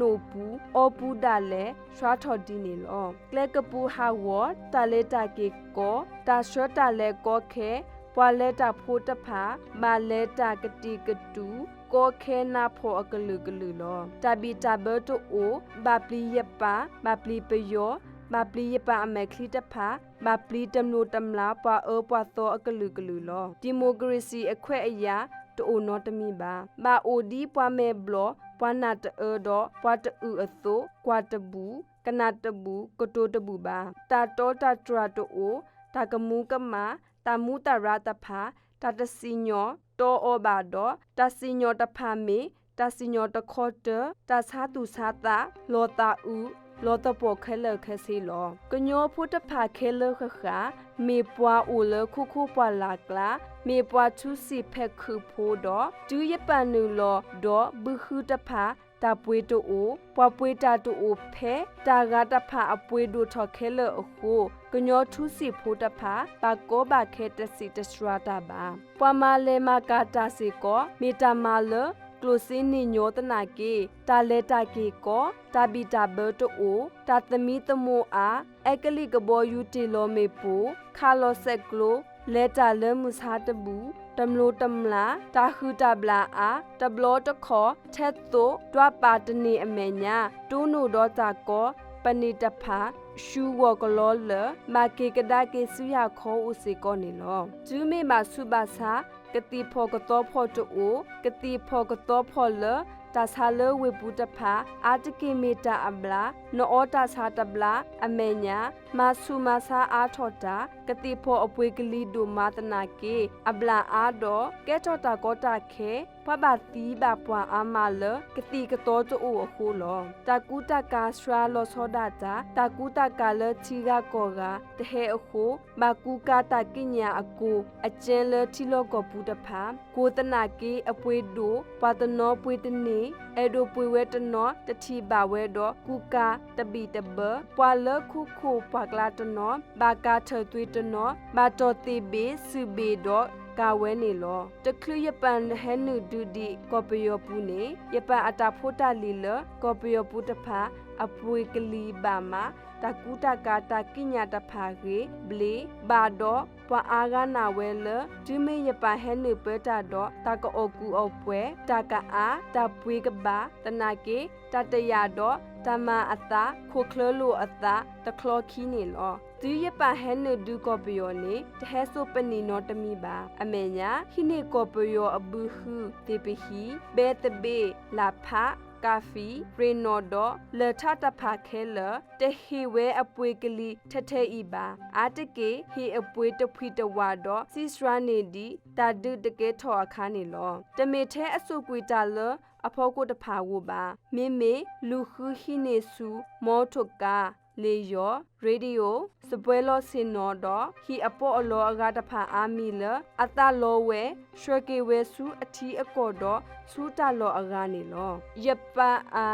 နိၣ်ပူၤ အီပူၤဒၣ်လဲာ် ဆှါထီၣ်ဒ်န့ၣ်လီၤ. ကျဲကပူၤဟးဂီၤ တၢ်လဲၤတၢ်က့ၤကီ, တၢ်ဆှၢတၢ်လဲၤကီခဲ ပှၤလဲၤတၢ်ဖိတဖၣ် ဘၣ်လဲၤတၢ်ကတံာ်ကတူာ် ကီခဲနါဖှီၣ်အကလုာ်ကလုာ်လီၤ. တၢ်ဘံၣ်တၢ်ဘၢတအိၣ် ဘၣ်ပျံၤယပၢ် ဘၣ်ပျံၤပယီၤ ဘၣ်ပျံၤယပၢ်အမဲာ်ချံတဖၣ် ဘၣ်ပျံၤတမျိးတမျာ်ပှၤအၢပှၤသီအကလုာ်ကလုာ်လီၤ. ဒံၣ်မိၣ်ကရ့ၣ်စံၣ်အခွဲးအယာ်တအိၣ်နီတမံၤဘၣ်. ဘၣ်အိၣ်ဒ်ပှၤမဲာ်ဘျီၣ် ပှၤနၢ်တအၢဒီး ပှၤတအုၣ်အသိး ကွၢ်တဘူၣ် ကနၣ်တဘူၣ် ကတိၤတဘူၣ်ဘၣ်. တၢ်တီတၢ်တြၢ်တအိၣ် တၢ်ကမူကမၣ် တၢ်မူးတၢ်ရၢ်တဖၣ် တၢ်တစံၣ်ညီၣ်တီအီၤဘၣ်ဒီး တၢ်စံၣ်ညီၣ်တဖၣ်မ့ၢ် တၢ်စံၣ်ညီၣ်တခီတၢၤ တၢ်ဆါသူၣ်ဆါသး လီၤသးအုး လီၤသပှီၤခဲလၢာ်ခဲဆ့လီၤ. ကညီဖိတဖၣ်ခဲလၢာ်ဃၣ်ဃၣ် မ့ၢ်ပှၤအိၣ်လၢခိခိၣ်ပှၢ်လၢ်ကျါ မ့ၢ်ပှၤထူစံာ်ဖဲးခုးဖိဒီး တုၤယပၢ်နုာ်လီၤဒီးဘုဃုတဖၣ် တၢ်ပှ့ၤတအိၣ် ပှၤပှ့ၤတၢ်တအိၣ်ဖဲ တၢ်ဂၤတဖၣ်အပှ့ၤဒိၣ်ထီၣ်ခဲလၢာ်အဃိ ကညီထူစံာ်ဖိတဖၣ် ဘၣ်ကီဘၣ်ခဲတစံးတစှၤတၢ်ဘၣ်. ပှၤမၤလဲၤမၤကၤတၢ်စ့ၢ်ကီး မ့ၢ်တၢ်မၤလၢ ကျိၣ်စ့န့ၢ်ညီသနာ်က့ တၢ်လဲၤတၢ်က့ၤကီ တၢ်ဘံၣ်တၢ်ဘၢတအိၣ် တၢ်သမံသမိးအါ အဲကလံးကဘီယူၤတ့ၢ်လီၤမ့ၣ်ပိၢ် ခးလီၤစဲးကျိး လဲၤတၢ်လၢမုၢ်ဆါတဘူၣ် တမျိးတမျာ် တၢ်ဟုၣ်တၢ်ဘျၣ်အါ တဘျီတခီၣ် ထဲသိး တွါပာ်တန့ၢ်အမဲာ်ညါ တိၢ်နီၣ်ဒီးတၢ်ကီ ပနံာ်တဖၣ် ရှူဂီၢ်ကလီလၢာ် ဘၣ်က့ၤကဒါက့ၤဆူယၢ်ခီအိၣ်စ့ၢ်ကီးန့ၣ်လီၤ. တုၤမ့ၢ်ဘၣ်ဆူးဘၣ်ဆါ ကသံၣ်ဖီၣ်ကသီဖီၣ်တအိၣ် ကသံၣ်ဖီၣ်ကသီဖီၣ်လၢ တၢ်ဆါလၢဝ့ၢ်ပူၤတဖၣ် အါတက့ၢ်မ့ၢ်တၢ်အဘျၣ် နအီတၢ်ဆါတဘျါ အမဲာ်ညါ မၤဆူၣ်မၤဆါအါထီၣ်တၢ် ကသံၣ်ဖီၣ်အပှ့ၤကလံၤဒိၣ်မးသနာ်က့ အဘျၣ်အါဒီး ကဲထီၣ်တၢ်ကီတၢ်ခဲ ပှၤဘၣ်သံဘၣ်ပှၢ်အါမးလၢ ကသံၣ်ကသီတအိၣ်အဃိလီၤ. တၢ်ကူတၢ်ကၤဆှါလီၤဆီဒၣ်တၢ် တၢ်ကူတၢ်ကၤလၢထံဂၤကီၢ်ဂၤ တဟဲအဃိ ဘၣ်ကူကၤတၢ်ကံးညာ်အကိၢ် အကဲလၢထံလီၢ်ကီၢ်ပူၤတဖၣ် ကိၢ်သနာ်က့ အပှ့ၤဒိၣ် ပှၤတနီၤပှ့ၤတန့ၢ် အဲၣ်ဒိးပှ့ၤဝဲတနီၤ တထံၣ်ဘၣ်ဝဲဒီး ကူကၤတဘံၣ်တဘၢ ပှၤလၢခိခိၣ်ပှၢ်ကျါတနီၤ ဘၣ်ကၤထၢၣ်သွံၣ်တနီၤ ဘၣ်တီၢ်သ့ၣ်ဘ့ၣ်စုၣ်ဘ့ၣ်ဒီးကၤဝဲန့ၣ်လီၤ. တချုးယပၢ်ဟဲနုာ်ဒုးဒံးကီၢ်ပယီၤပူၤန့ၣ် ယပၢ်အတၢ်ဖိတၢ်လံၤလၢ ကီၢ်ပယီၤပူၤတဖၣ် အပှ့ၤကလံၤဘၣ်မး တၢ်ကူတၢ်ကၤတၢ်ကံးညာ်တဖၣ်ဂ့ၤ ဘျ့ ဘၣ်ဒီး ပှၤအါဂၤနာ်ဝဲလၢ တုၤမ့ၢ်ယပၢ်ဟဲနုာ်ပၢတၢ်ဒီး တၢ်ကအီၣ်ကူအီၣ်ပှဲၤ တၢ်ကအါ တၢ်ပှ့ၤကဘၣ် သနာ်က့ တၢ်တယာ်ဒီး တၢ်မၤအသး ခိၣ်ချၢလိာ်အသး တချီခံန့ၣ်လီၤ. တုၤယပၢ်ဟဲနုာ်ဒုးကီၢ်ပယီၤန့ၣ် တဟဲစိာ်ပနံာ်နီတမံၤဘၣ်. အမဲာ်ညါ ဟံးန့ၢ်ကီၢ်ပယီၤအဘုဟုသ့ၣ်ပဟံၣ် ဘဲသဘ့ၣ် လၣ်ဖး ကၣ်ဖံး ရ့ၣ်နီၣ်ဒီး လၢၢ်ထးတဖၣ်ခဲလၢာ် တဟ့ၣ်ဝဲအပှ့ၤကလံၤထဲထဲအံၤဘၣ်. အါတက့ၢ် ဟ့ၣ်အပှ့ၤတဖှံတဝးဒီး စံးစှၤန့ၢ်ဒံး တၢ်ဒုးတကဲထီၣ်အခါန့ၣ်လီၤ. တမ့ၢ်ထဲအစိာ်ကွံာ်တၢ်လၢအဖီခိၣ်တဖၣ်ဧိၤဘၣ်. မ့မ့ၢ်လူၤဃုဟံးန့ၢ်ဆူ မီထိၣ်ကါ လ့ၣ်ယီၢ် radio စပွဲလီၤဆ့ၣ်နီၤဒီး ဟံၣ်အပီးအလီအဂၤတဖၣ်အါမံၤလၢ အသးလီဝဲ ဆှၢက့ၤဝဲဆူအထံအကီၢ်ဒီး ဆူတၢ်လီၢ်အဂၤန့ၣ်လီၤ. ယပၢ်အါ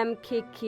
MKK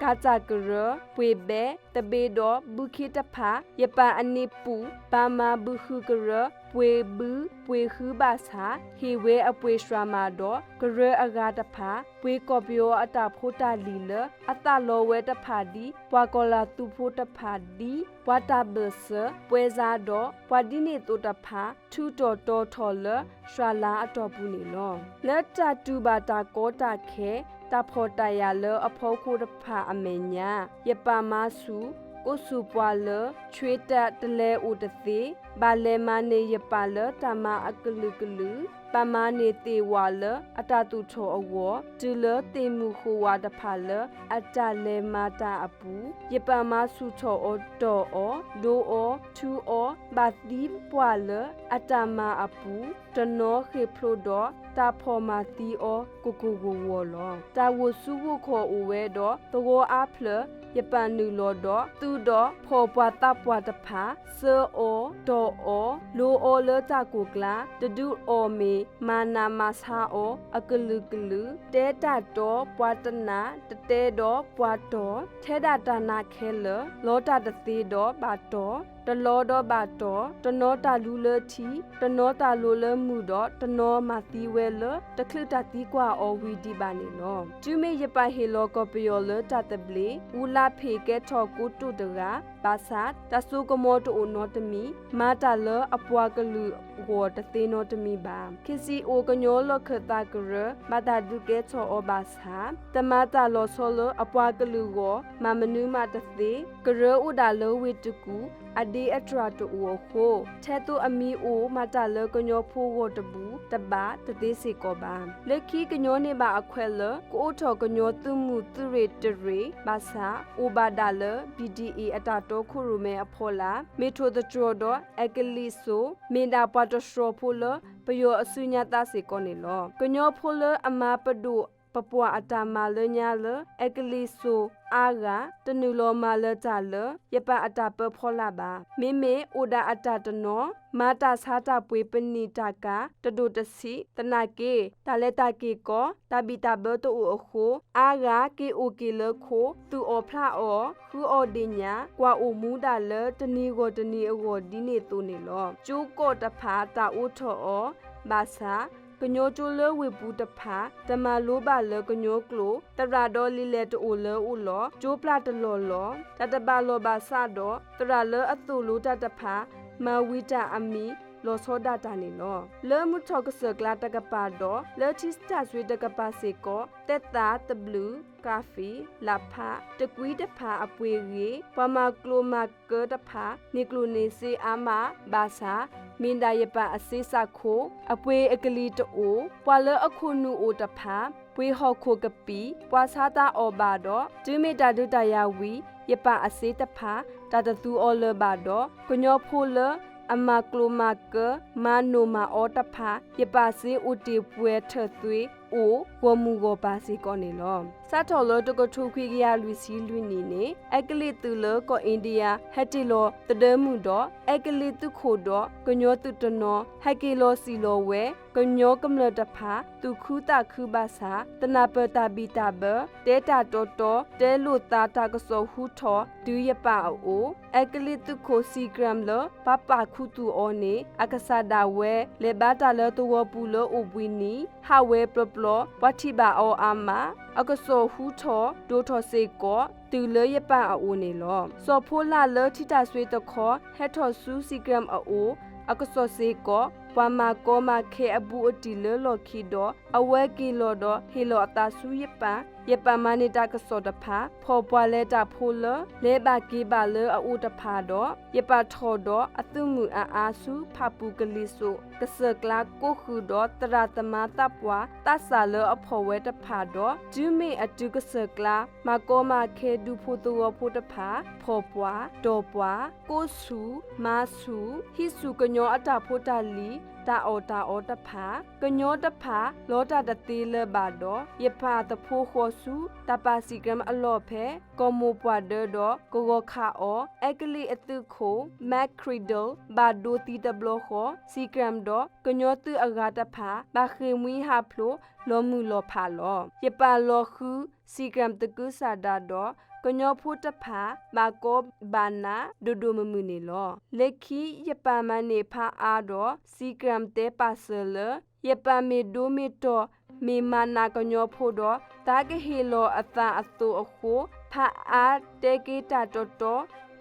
ကၤစၢ်ကရၢ, ပှ့ၤဘဲ, သဘ့ဒီးဘုခ့တဖၣ် ယပၣ်အန့ၢ်ပူၤ ဘၣ်မၤဘုဃုကရၢ ပှ့ၤဘုပှ့ၤဃုဘၣ်ဆၣ် ဟ့ၣ်ဝဲအပှ့ၤစှၤမးဒီး ကရၢအဂၤတဖၣ် ပှ့ၤကီၢ်ပယီၤအတၢ်ဖိတၢ်လံၤလၢ အသးလီဝဲတဖၣ်ဒ် ပှၤကီၤလၤသူဖိတဖၣ်ဒ် ပှၤတၢ်ဘၢၣ်စၢၤ, ပွဲစားဒီး ပှၤဒ်န့ၣ်သိးတဖၣ် ထုးထီၣ်တီထီၣ်လၢ စှၤလါအတီၢ်ပူၤန့ၣ်လီၤ. လၢတၢ်တူၢ်ဘၣ်တၢ်ကီတၢ်ခဲ တၢ်ဖှီၣ်တၢ်ယာ်လၢအဖီခိၣ်တဖၣ်အမဲာ်ညါ ယပၣ်မၤဆူၣ် ကိးဆူၣ်ပှၤလၢ ဆွ့တၢ်တလဲၤအိၣ်တသ့ ဘၣ်လဲၤမၤန့ၢ်ယပၣ်လၢတၢ်မၤအကလုာ်ကလုာ်, ဘၣ်မၤန့ၢ်သ့ၣ်ဝၣ်လၢအတၢ်သူၣ်ထီၣ်အဂီၢ် တုၤလၢသ့ၣ်မုၣ်ဃိးဝၣ်တဖၣ်လၢအတၢ်လဲၤမၤတၢ်အပူၤ, ယပၣ်မၤဆူၣ်ထီၣ်အီၤတီၢ်အီၤ ဒိအီၤ ထုအီၤ ဘၣ်သံပှၢ်လၢအတၢ်မၤအပူၤ တနီၤဃ့ၢ်ဖျိးဒီး တၢ်ဖီၣ်မၤသံအီၤ ကကိၢ်ကဝီၤလီၤ. တၢ်ဂိၢ်ဆူဂိၢ်ခီၣ်အိၣ်ဝဲဒီး သဝီအါဖျၢၣ် ယပၣ်နုာ်လီၤဒီး သုးဒီးဖှီၣ်ပှၤသးပှၢ်တဖၣ် စၢအီၤ တီၢ်အီၤ လိအီၤလၢတၢ်ကိၢ်ကျါ တဒုးအီၣ်မ့ၤ မၤနးမၤဆါအီၤ အကလုာ်ကလုာ် တဲတၢ်တီ ပှၤတနၢ် တတဲဒီးပှၤတီၢ် ထဲဒၣ်တၢ်နးခဲလၢာ် လီတၢ်တသ့ဒီးဘၣ်တီၢ် တလီဒီးဘၣ်တီၢ် တနီၤတၢ်လူၤလၢထံ တနီၤတၢ်လိၤလၢမုၢ်ဒီး တနီၤမၤသံဝဲလၢ တချုးတၢ်သံကွၢ်အီၤဝံၤဒံးဘၣ်န့ၣ်လီၤ. တုၤမ့ၢ်ယပၣ်ဟ့ၣ်လီၤကီၢ်ပယီၤလၢတၢ်သဘျ့ အူလါဖ့ၣ်ကဲထီၣ်ကိတိာ်တဂၤ ဘၣ်ဆၣ် တၢ်စိကမီၤတအိၣ်နီတမံၤ မၤတၢ်လၢအပှၤကလုာ်အဂီၢ်တသ့နီတမံၤဘၣ်. ခ့ၣ်စံၣ်အိၣ်ကညီလီၢ်ခၢၣ်သးကရၢ ဘၣ်တၢ်ဒုးကဲထီၣ်အီၤဘၣ်ဆၣ် တမၤတၢ်လီၤဆီလၢအပှၤကလုာ်ဂီၢ် မၤမနုၤမးတသ့ ကရၢအိၣ်ဒၣ်လၢဝ့ၢ်တကူၣ် အဒ့အတြၢ်တအိၣ်အဃိ ထဲသိးအမံၤအိၣ်မၤတၢ်လၢကညီဖိဂီၢ်တဘူၣ်တဘၣ်တသ့စ့ၢ်ကီးဘၣ်. လၢခံကညီန့ၢ်ဘၣ်အခွဲးလၢ ကအိးထီၣ်ကညီသုးမုၢ်သုးရ့ၣ်တရ့ၣ် ဘၣ်ဆၣ် အိၣ်ဘၣ်ဒၣ်လၢ ဘံၣ်ဒံၣ်အ့ၣ် အတၢ်တီခိၣ်ရိၣ်မဲအဖီလာ် မ့ၢ်ထိၣ်သတြီၤဒီး အဲကလံးစိး မ့ၢ်ဒၣ်ပှၤတတြီၤဖိလၢ ပယီၤအစုညါသးစ့ၢ်ကီးန့ၣ်လီၤ. ကညီဖိလၢအမၤပဒိၣ်ပပှၢ်အတၢ်မၤလၢညါလၢ အဲကလံးစိးအါဂၤ တနုာ်လီၤမၤလၢၤတၢ်လၢ ယပၣ်အတၢ်ပၢဖီလာ်ဘၣ်. မ့မ့ၢ်အိၣ်ဒၣ်အတၢ်တနီၤ မၤတၢ်ဆါတၢ်ပှ့ၤပနံာ်တၢ်ကၤ တဒိၣ်တဆံး သနာ်က့ တၢ်လဲၤတၢ်က့ၤကီ တၢ်ဘံၣ်တၢ်ဘၢတအိၣ်အဃိ အါဂၤက့ၤအိၣ်က့ၤလၢခိ သူၣ်အီၣ်ဖျးအီၣ် ဃုအီၣ်ဒ့ၣ်ညါ ကွၢ်အိၣ်မူဒၣ်လၢတနံၤဂီၢ်တနံၤအဂီၢ်ဒ်န့ၣ်သိးန့ၣ်လီၤ. ကၠိကီၢ်တဖၣ်တၢ်အိးထီၣ်အီၤ ဘၣ်ဆၣ် ကညီကၠိလၢဝ့ၢ်ပူၤတဖၣ် တမၤလိဘၣ်လၢကညီကျိာ် သရၣ်ဒီးလံာ်လဲၢ်တအိၣ်လၢအိၣ်လီၤ ကၠိပျၢ်တလီၢ်လီၤ. တၢ်တဘၣ်လီၢ်ဘၣ်ဆၣ်ဒီး သရၣ်လၢအသိၣ်လိတၢ်တဖၣ် မၤဝံၤတၢ်အမံၤ လီၤဆီဒၣ်တၢ်န့ၣ်လီၤ. လၢမုၢ်ထီၣ်ကစၢၢ်ကျါတကပၤဒီး လၢထံတၢ်စွ့တကပၤစ့ၢ်ကီး သဲသး သဘျုး ကၣ်ဖံး လၣ်ဖး တကွံတဖၣ်အပှ့ၤဂ့ၤ ပှၤမၤကျိၤမၤကၢတဖၣ် န့ၢ်ကျိၣ်န့ၢ်စ့အါမး ဘၣ်ဆၣ် မ့ၢ်ဒၣ်ယပၣ်အစ့စးခိ အပှ့ၤအကလံၤတအိၣ် ပှၤလၢအခိၣ်နူာ်အိၣ်တဖၣ် ပှ့ၤဟီၣ်ခိၣ်ကပံာ် ပှၤဆါတၢ်အီၣ်ဘၣ်ဒီး တုၤမ့ၢ်တၢ်ဒုးတၢ်ယၤဝံၤ ယပၣ်အစ့တဖၣ် တၢ်တသူအီၤလၢၤဘၣ်ဒီး ကညီဖိလၢ အမၤကျိၤမၤကၢ မၤနိၣ်မၤအီတဖၣ် ယပၣ်စ့အိၣ်တ့ၢ်ပှဲၤထၢၣ်သွ့ အိၣ်ဂီၢ်မုၢ်ဂီၢ်ပၤစ့ၢ်ကီးန့ၣ်လီၤ. စးထီၣ်လၢတကထိခွံကယၤလွံၢ်ဆံလွံၢ်နံၣ်န့ၣ် အဲကလံးသုးလၢကီၢ်အ့ဒံယါ ဟဲတ့ၢ်လီၤသဒၢမုၢ်ဒီး အဲကလံးသုးခိၣ်ဒီး ကညီသုးတနီၤ ဟဲက့ၤလီၤစံၣ်လီၤဝဲ ကညီကမျၢၢ်တဖၣ် သူၣ်ခုသးခုဘၣ်ဆၣ် သနၢ်ပၢၢ်တၢ်ဘံၣ်တၢ်ဘၢ တဲတၢ်တီတီ တဲလိာ်သးတၢ်ကစီၣ်ဟူထီၣ် တုၤယပၣ်အအိၣ် အဲကလံးသုးခိၣ် စံၣ်ကြၢမ် လၢပှၤပာ်ခူသူၣ်အီၤန့ၣ် အကစၢ်ဒၣ်ဝဲ လဲၤဘါတၢ်လၢသဝီပူၤလၢအိၣ်ဘှံးနံၤ ဟးဝဲပျီပျီ ပှၤထံၣ်ဘၣ်အီၤအါမး အကစီၣ်ဟူထီၣ် ဒိၣ်ထီၣ်စ့ၢ်ကီး တုၤလၢယပၣ်အအိၣ်န့ၣ်လီၤ. စီၤဖိလာ်လၢထံတၢ်စွ့တခီ ဟဲထီၣ်ဆူ စံၣ်ကြၢမ် အအိၣ် အကစီၣ်စ့ၢ်ကီး ပှၤမၤကီမၤခဲအဘူးအတံၢ်လၢလီၢ်ခံဒီး အဝဲက့ၤလီၤဒီး ဟ့ၣ်လီၤအသးဆူယပၣ် ယပၣ်မၤန့ၢ်တၢ်ကစီၣ်တဖၣ် ဖှီၣ်ပှၤလဲၤတၢ်ဖိလၢ လဲၤဘၣ်က့ၤဘၣ်လၢအအိၣ်တဖၣ်ဒီး ယပၣ်ထီၣ်ဒီးအသုးမုၢ်အါအါဆူ ဖၣ်ပူၤကလံၤစိး ကစၢၢ်ကျါကိးဃုာ်ဒီး သရၣ်သမါသးပှၢ် သးစၢ်လၢအဖှီၣ်ဝဲတဖၣ်ဒီး တုၤမ့ၢ်အတုၤကစၢၢ်ကျါ မၤကီမၤခဲဒူဖိသဝီဖိတဖၣ် ဖှီၣ်ပှၤ တီၢ်ပှၤ ကိးဆူၣ် မၤဆူၣ် ဟံးဆူၣ်ကညီအတၢ်ဖိတၢ်လံၤ တၢ်အီၣ်တၢ်အီတဖၣ် ကညီတဖၣ် လီတၢ်တသ့လၢၤဘၣ်ဒီး ယပၣ်သဖှိဃီၤဆူ တၢ်ပၢ်စံၣ်ကြၢမ်အလီၢ်ဖဲ ကီၢ်မိၢ်ပှၢ်ဒၢဒီး ကဂီၤခးအီၤ အဲကလံးအသုးခိၣ် Matt Criddle ဘၣ်ဒိသံတဘျီဃီ စံၣ်ကြၢမ်ဒီး ကညီသုးအဂၤတဖၣ် ဘၣ်ဃ့ၢ်မှံဟးဖျိး လီၤမုၢ်လီၤဖးလီၤ. ယပၣ်လီၤဃု စံၣ်ကြၢမ်သကုၤဆးဒးဒီး ကညီဖိတဖၣ် ဘၣ်ကီဘၣ်နး ဒိၣ်ဒိၣ်မုၢ်မုၢ်န့ၣ်လီၤ. လၢခံ ယပၣ်မၤန့ၢ်ဖးအါဒီး စံကြၣ်တဲပာ်စၢၤလၢ ယပၣ်မ့ၢ်ဒိမ့ၢ်တီၢ် မ့ၢ်မၤနးကညီဖိဒီး သးကဟ့ၣ်လီၤအသးအသိးအဃိ ဖးအါတဲက့ၤတၢ်တီတီ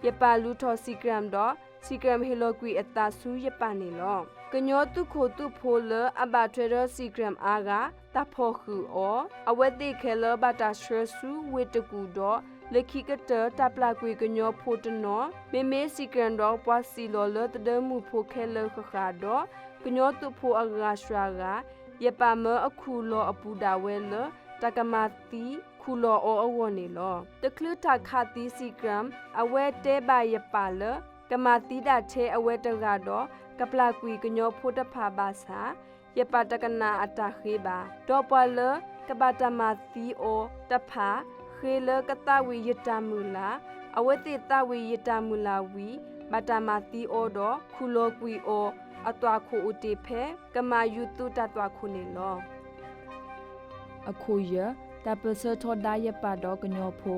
ယပၣ်လူၤထီၣ်စံကြၣ်ဒီး စံကြၣ်ဟ့ၣ်လီၤကွံာ်အသးဆူယပၣ်န့ၣ်လီၤ. ကညီသုးခိၣ်သုးဖိလၢအဘၣ်ထွဲဒီးစံကြၣ်အါဂၤ တၢ်ဖီၣ်ဃုာ်အီၤ, အဝဲသ့ၣ်ခဲလၢာ်ဘၣ်တၢ်ဆှၢဆူဝ့ၢ်တကူၣ်ဒီး လၢခံကတၢၢ် တၢ်ပျၢ်ကွံာ်ကညီဖိတနီၤ, မ့မ့ၢ်စံကြၣ်ဒီးပှၤစံၣ်လီၤလၢသဒၢမုၢ်ဖိခဲလၢာ်ဃၣ်ဃၣ်ဒီး ကညီသုးဖိအဂၤစှၤဂၤ ယပၣ်မၢအခူၣ်လီၤအပူၤဒၣ်ဝဲလၢ တၢ်ကမၤသံခူၣ်လီၤအီၤအဂီၢ်န့ၣ်လီၤ. တချုးတၢ်ခးသံစံကြၣ် အဝဲတဲဘၣ်ယပၣ်လၢ ကမၤသံဒၣ်ထဲအဝဲတဂၤဒီး ကပျၢ်ကွံာ်ကညီဖိတဖၣ်ဘၣ်ဆၣ် ယပၣ်တကနၣ်အတၢ်ဃ့ဘၣ်. ဒီးပှၤလၢကဘၣ်တၢ်မၤသံအီၤတဖၣ် ဃ့လၢကသးဝံၣ်ယတၢ်မုၢ်လၢ်, အဝဲသ့ၣ်သးဝံၣ်ယတၢ်မုၢ်လၢ်ဝံၤ ဘၣ်တၢ်မၤသံအီၤဒီး ခူၣ်လီၤကွံာ်အီၤ အသွၣ်ခိၣ်အိၣ်တ့ၢ်ဖဲ ကမၤယူၤသုးတၢ်သွၣ်ခိၣ်န့ၣ်လီၤ. အခိၣ်ယဲၢ်, တၢ်ပၢၢ်ဆၢထီဒါယပၣ်ဒီးကညီဖိ.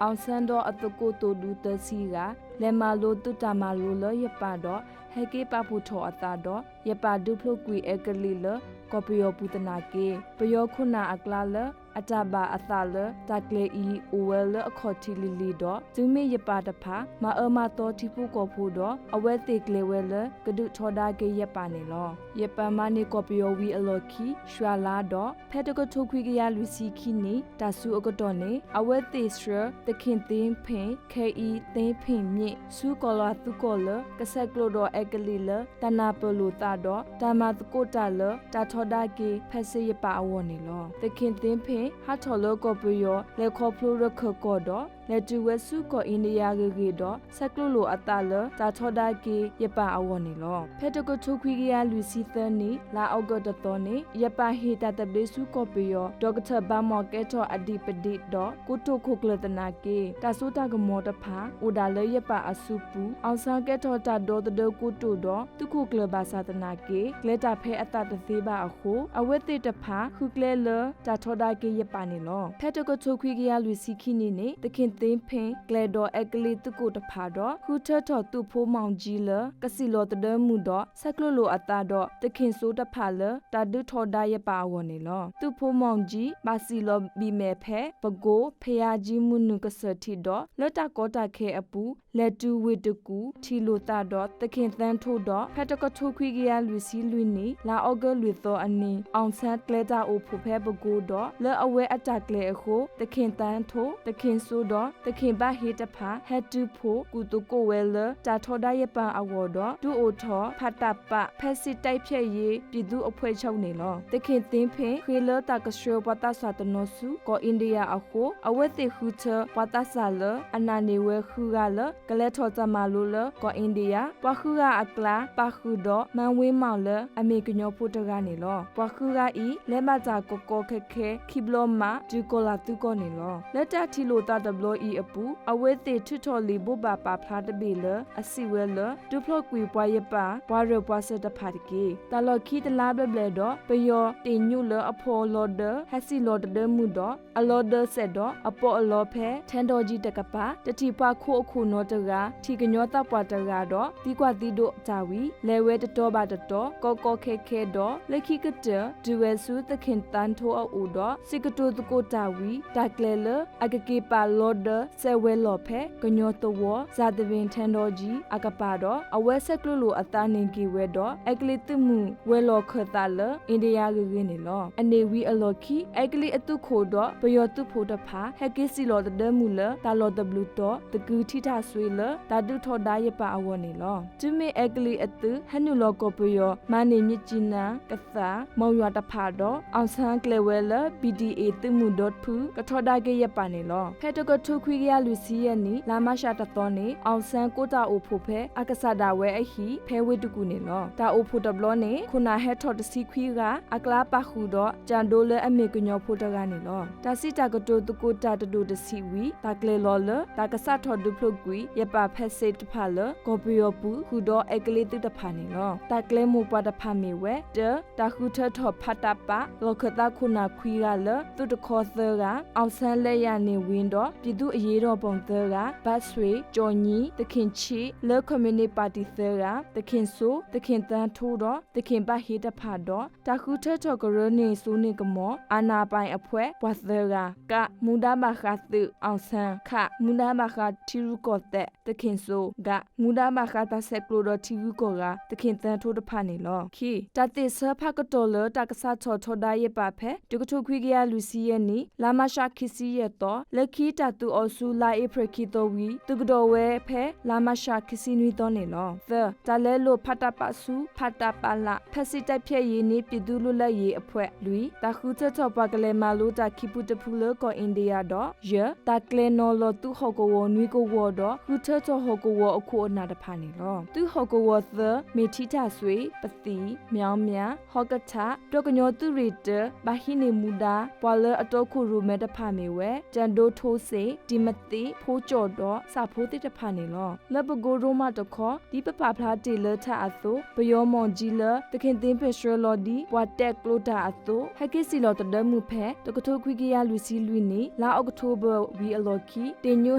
အောင်ဆန်းဒီးအသကိးသိၣ်ဒူသၢဆံဂၤ လဲၤမၤလိသုးတၢ်မၤလိလၢယပၣ်ဒီး ဟဲက့ၤပာ်ဖှိၣ်ထီၣ်အသးဒီး ယပၣ်ဒုးဖျိးကွံာ်အဲကလံးလၢ ကီၢ်ပယီၤပူၤသနာ်က့ ပယီၤခိၣ်နၢ်အကျါလၢ အတၢ်ဘၣ်အသးလၢ တၢ်ကျဲၤအံၤ အိၣ်ဝဲလၢအခီၣ်ထံးလံၤလံၤဒီး တုၤမ့ၢ်ယပၣ်တဖၣ် မၤအၢမၤသီထံဖိကီၢ်ဖိဒီး အဝဲသ့ၣ်ကျဲၤဝဲလၢ ကဒုးထီဒါက့ၤယပၣ်န့ၣ်လီၤ. ယပၣ်မၤန့ၢ်ကီၢ်ပယီၤဝံၤအလီၢ်ခံ ယွၤလါဒီး ဖဲတကထိခွံကယၤလွံၢ်ဆံခံနံၣ် တၢ်စူၤအကတီၢ်န့ၣ် အဝဲသ့ၣ်ဆှၢ သခင်သင်းဖိ ခဲအံၤ သင်းဖိမြင့် ဆူကီၢ်လၤသူကီၢ်လၢ ကဆဲးကျိးဒီးအဲကလံးလၢ တၢ်နၢ်ပၢၢ်လိာ်သးဒီး တၢ်မၤသကိးတၢ်လၢ တၢ်ထီဒါက့ၤ ဖဲစ့ယပၣ်အဂီၢ်န့ၣ်လီၤ. သခင်သင်းဖိ ဟးထီၣ်လၢကီၢ်ပယီၤ လဲၤခီဖျိရခၢၣ်ကီၢ်ဒီး လဲၤတုၤဝဲဆူကီၢ်အ့ဒံယါဂ့ၤဂ့ၤဒီး ဆဲးကျိးလိာ်အသးလၢ တၢ်ထီဒါက့ၤယပၣ်အဂီၢ်န့ၣ်လီၤ. ဖဲတကထိခွံကယၤလွံၢ်ဆံသၢနံၣ် လါအီကူးတသီန့ၣ် ယပၣ်ဟ့ၣ်တၢ်သဘျ့ဆူကီၢ်ပယီၤ ဒီကထၢၣ်ဘါမီၣ်ကဲထီၣ်အဒံးပဒံးဒီး ကိတိာ်ခိၣ်ကျၢၢ်သနာ်က့ တၢ်စိတၢ်ကမီၤတဖၣ် အိၣ်ဒၣ်လၢယပၣ်အစုပူၤ အောင်ဆန်းကဲထီၣ်တၢ်ဒီသဒၢကိတိာ်ဒီး သုးခိၣ်ကျၢၢ်ဘၣ်ဆၣ်သနာ်က့ ကျဲၤတၢ်ဖဲအသးတသ့ဘၣ်အဃိ အဝဲသ့ၣ်တဖၣ် ဃုကျဲလၢ တၢ်ထီဒါက့ၤယပၣ်န့ၣ်လီၤ. ဖဲတကထိခွံကယၤလွံၢ်ဆံခံနံၣ်န့ၣ် သခင်သင်းဖိ ကျဲၤဒီးအဲကလံးသုးခိၣ်တဖၣ်ဒီး ဃုထၢထီၣ်သုးဖိမောင်ကြီးလၢ ကစံၣ်လီၤသဒၢမုၢ်ဒီး ဆဲးကျိးလိာ်အသးဒီး သခင်စိုးတဖၣ်လၢ တၢ်ဒုးထီဒါယပၣ်အဂီၢ်န့ၣ်လီၤ. သုးဖိမောင်ကြီး ဘၣ်စံၣ်လီၤဘံၣ်မဲာ်ဖဲ ပကိ ဖယါကၠံမုၢ်နုာ်ကစၢၢ်ထံးဒီး လၢတၢ်ကီတၢ်ခဲအပူၤ လဲၤတုၤဝ့ၢ်တကူၣ် ထံၣ်လိာ်သးဒီး သခင်သန်းထိုးဒီး ဖဲတကထိခွံကယၤလွံၢ်ဆံလွံၢ်နံၣ် လါအီကူးလွံၢ်သီအနံၤ အောင်ဆန်း ကျဲၤတၢ်အိၣ်ဖှိၣ်ဖဲပကိဒီး လၢအဝဲအတၢ်ကျဲၤအဃိ သခင်သန်းထိုး, သခင်စိုးဒီး သခင်ဘၣ်ဟ့တဖၣ် ဟဲတုၤဖှိၣ်ကူၣ်သကိးဝဲလၢ တၢ်ထီဒါယပၣ်အဂီၢ်ဒီး ဒုးအိၣ်ထီၣ် ဖတပ ဖဲစ့တိုက်ဖျက်ရေး ပြည်သူ့အဖွဲ့ချုပ်န့ၣ်လီၤ. သခင်သင်းဖိ ဃ့လၢတၢ်ကဆှၢပှၤသးစၢ်တနီၤဆူ ကီၢ်အ့ဒံယါအဃိ အဝဲသ့ၣ်ဃုထၢ ပှၤသးစၢ်လၢ အနာ်န့ၢ်ဝဲဃုဂၤလၢ ကလဲၤထီၣ်တၢ်မၤလိလၢ ကီၢ်အ့ဒံယါ, ပှၤဃုဂၤအကျါ ပာ်ဃုာ်ဒီး မန်းဝင်းမောင်လၢ အမ့ၢ်ကညီဖိတဂၤန့ၣ်လီၤ. ပှၤဃုဂၤအံၤ လဲၤဘၣ်တၢ်ကီကီခဲခဲ ခံဘျီမး တုၤကီၢ်လၤသူကီၢ်န့ၣ်လီၤ. လၢတၢ်ထံၣ်လိာ်သးတဘျီအံၤအပူၤ အဝဲသ့ၣ်ထုးထီၣ်လံာ်ဘိးဘၣ်ပာ်ဖျါတဘ့ၣ်လၢ အစံးဝဲလၢ ဒုးဖျိးကွံာ်ပှၤယပၣ် ပှၤရၢၢ်ပှၤစၢၤတဖၣ်တက့ၢ်. တၢ်လီၢ်ခံတလါဘျဲၣ်ဘျဲၣ်ဒီး ပယီၤတ့ၢ်ညိလၢအဖီလီၤဒၢ ဟဲစံၣ်လီၤသဒၢမုၢ်ဒီး အလီၤဒၢစဲးဒီး အပီးအလီဖဲ ထၢၣ်ဒီကၠံတကပၤ တထံၣ်ပှၤခိအခိၣ်နီတဂၤ ထံၣ်ကညီသးပှၢ်တဂၤဒီး သံကွၢ်သံဒိးတၢ်ဝံၤ လဲၤဝဲတတီၤဘၣ်တတီၤ ကီကီခဲခဲဒီး လၢခံကတၢၢ် တုၤဝဲဆူ သခင်သန်းထိုးအအိၣ်ဒီး စံးကတိၤသကိးတၢ်ဝံၤ တၢ်ကျဲၤလၢအကက့ၤပာ်လီၤဒၢစဲးဝဲၤလီၢ်ဖဲ ကညီသဝီ ဇာသပင် ထၢၣ်ဒီကၠံအကပၤဒီး အဝဲဆဲးကျိးလိာ်အသးန့ၢ်က့ၤဝဲဒီး အဲကလံးသုးမုၢ်ဝဲၤလီၢ်ခၢၣ်သးလၢ အ့ဒံယါဂ့ၤဂ့ၤန့ၣ်လီၤ. အန့ၣ်ဝံၤအလီၢ်ခံ အဲကလံးအသုးခိၣ်ဒီး ပယီၤသုးဖိတဖၣ် ဟဲက့ၤစံၣ်လီၤသဒၢမုၢ်လၢ တၢ်လီၢ်တဘျုးတီၤ သကုၤထံထၣ်စွ့လၢ တၢ်ဒုးထီဒါယပၣ်အဂီၢ်န့ၣ်လီၤ. တုၤမ့ၢ်အဲကလံးအသုး ဟဲနုာ်လီၤကီၢ်ပယီၤ မၤန့ၢ်မြစ်ကြီးနား, ကသာ, မုံရွာတဖၣ်ဒီး အောင်ဆန်း ကျဲၤဝဲလၢ ဘီၣ်ဒံၣ်အ့ၣ် သုးမုၢ်ဒီဖု ကထီဒါက့ၤယပၣ်န့ၣ်လီၤ. ဖဲတကထိခွံကယၤလွံၢ်ဆံယဲၢ်နံၣ် လါမၤရှးတသီန့ၣ် အောင်ဆန်း ကိးတၢ်အိၣ်ဖှိၣ်ဖဲ အကစၢ်ဒၣ်ဝဲအဟံၣ် ဖဲဝ့ၢ်တကူၣ်န့ၣ်လီၤ. တၢ်အိၣ်ဖှိၣ်တဘျီန့ၣ် ခိၣ်နၢ်ဟဲထီၣ်တဆံခွံဂၤ အကျါပာ်ဃုာ်ဒီး ကၠၣ်ဒိလၢအမ့ၢ်ကညီဖိတဂၤန့ၣ်လီၤ. တၢ်စံးတၢ်ကတိၤသကိးတၢ်တဒိၣ်တဆံးဝံၤ တၢ်ကျဲၤလီၤလၢ တၢ်ကစးထီၣ်ဒုးဖျိးကွံာ် ယပၣ်ဖဲစ့တဖၣ်လၢ ကီၢ်ပယီၤပူၤ ဃုာ်ဒီးအဲကလံးသုးတဖၣ်န့ၣ်လီၤ. တၢ်ကျဲၤမိၢ်ပှၢ်တဖၣ်မ့ၢ်ဝဲ တၢ တၢ်ဃုထၢထီၣ် ဖတပ လီၢ်ခၢၣ်သးခိၣ်နၢ်ခွံဂၤလၢ သုးတခီသၢဂၤ, အောင်ဆန်း လက်ရန်နေဝင်း ဒီး ပြည်သူ့စစ် သုးအရေးတော်ပုံ သၢဂၤ, ဘၣ်ဆွ့ၣ်, ကၠီၤညီ, သခင်ချစ် လၢ ခီၣ်မံၣ်နံၣ်ပၣ်တံၣ် သၢဂၤ, သခင်စိုး, သခင်သန်းထွန်း ဒီး သခင်ဘၣ်ဟ့ တဖၣ်ဒီး တၢ်ဃုထၢထီၣ်ကရၢန့ၣ် စိန့ၢ်ကမီၤ အာဏာပိုင်အဖွဲ့ ပှၤသၢဂၤ, က, မူဒါဘၣ်ဃးသုး အောင်ဆန်း, ခ, မူဒါဘၣ်ဃးထံရူၢ်ကီၢ်သဲး သခင်စိုး, ဂ, မူဒါဘၣ်ဃးတၢ်ဆဲးကျိးဒီးထံဂုၤကီၢ်ဂၤ သခင်သန်းထွန်း တဖၣ်န့ၣ်လီၤ. ခံ, တၢ်သ့ၣ်ဆၢဖးကတီၢ်လၢတၢ်ကစးထီၣ်ထီဒါယဲၢ်ပာ်ဖဲ တကထိခွံကယၤလွံၢ်ဆံယဲၢ်နံၣ် လါမးရှးခံဆံယဲၢ်သီ လၢခံတၢ်သူၣ်အီၤဆူ လါအ့ဖြ့ၣ်ခံသီဝံၤ သုးကဒီးဝဲဖဲ လါမးရှးခံဆံနွံသီန့ၣ်လီၤ. သၢ, တၢ်လဲလိာ်ဖးတၢ်ပာ်ဆူ ဖးတၢ်ပာ်လး ဖဲစံးတိုက်ဖျက်ရေးနှင့် ပြည်သူ့လွတ်လပ်ရေးအဖွဲ့ လွံၢ်, တၢ်ဃုထၢထီၣ်ပှၤကလဲၤမၤလိတၢ်ခံဖုတဖုလၢကီၢ်အ့ဒံယါဒီး ယဲၢ်, တၢ်ကျဲၤနီၤလီၤသုးဟီၣ်ကဝီၤနွံကဝီၤဒီး ဃုထၢထီၣ်ဟီၣ်ကဝီၤအခိၣ်အနၢ်တဖၣ်န့ၣ်လီၤ. သုးဟီၣ်ကဝီၤသၢ မ့ၢ်ထံထၣ်စွ့ၣ်, ပသံၣ်, မၠီမၠၣ်, ဟီကထၣ်, ဒီးကညီသုးရ့ၣ်တၢ ဘၣ်ဟံးန့ၢ်မူဒါ ပှၤလၢအတီခိၣ်ရိၣ်မဲတဖၣ်မ့ၢ်ဝဲ တၢၣ်ဒိထိစ့ၣ်, တံၤမသ့ၣ်, ဖိကၠီၣ်ဒီး စၣ်ဖိသ့ၣ်တဖၣ်န့ၣ်လီၤ. လၢပကိရိမးတခီ ဒ်ပပာ်ဖျါတ့ၢ်လၢထးအသိး ပယီၤမီၣ်ကၠံလၢ သခင်သင်းဘတ်ဆွဲလီၤဒ် ပှၤတဲာ်ကျိၤတၢ်အသိး ဟဲက့ၤစံၣ်လီၤတဒၢမုၢ်ဖဲ တကထိခွံကယၤလွံၢ်ဆံလွံၢ်နံၣ် လါအီးကထိဘၢၣ်ဝံၤအလီၢ်ခံ တ့ၢ်ညိ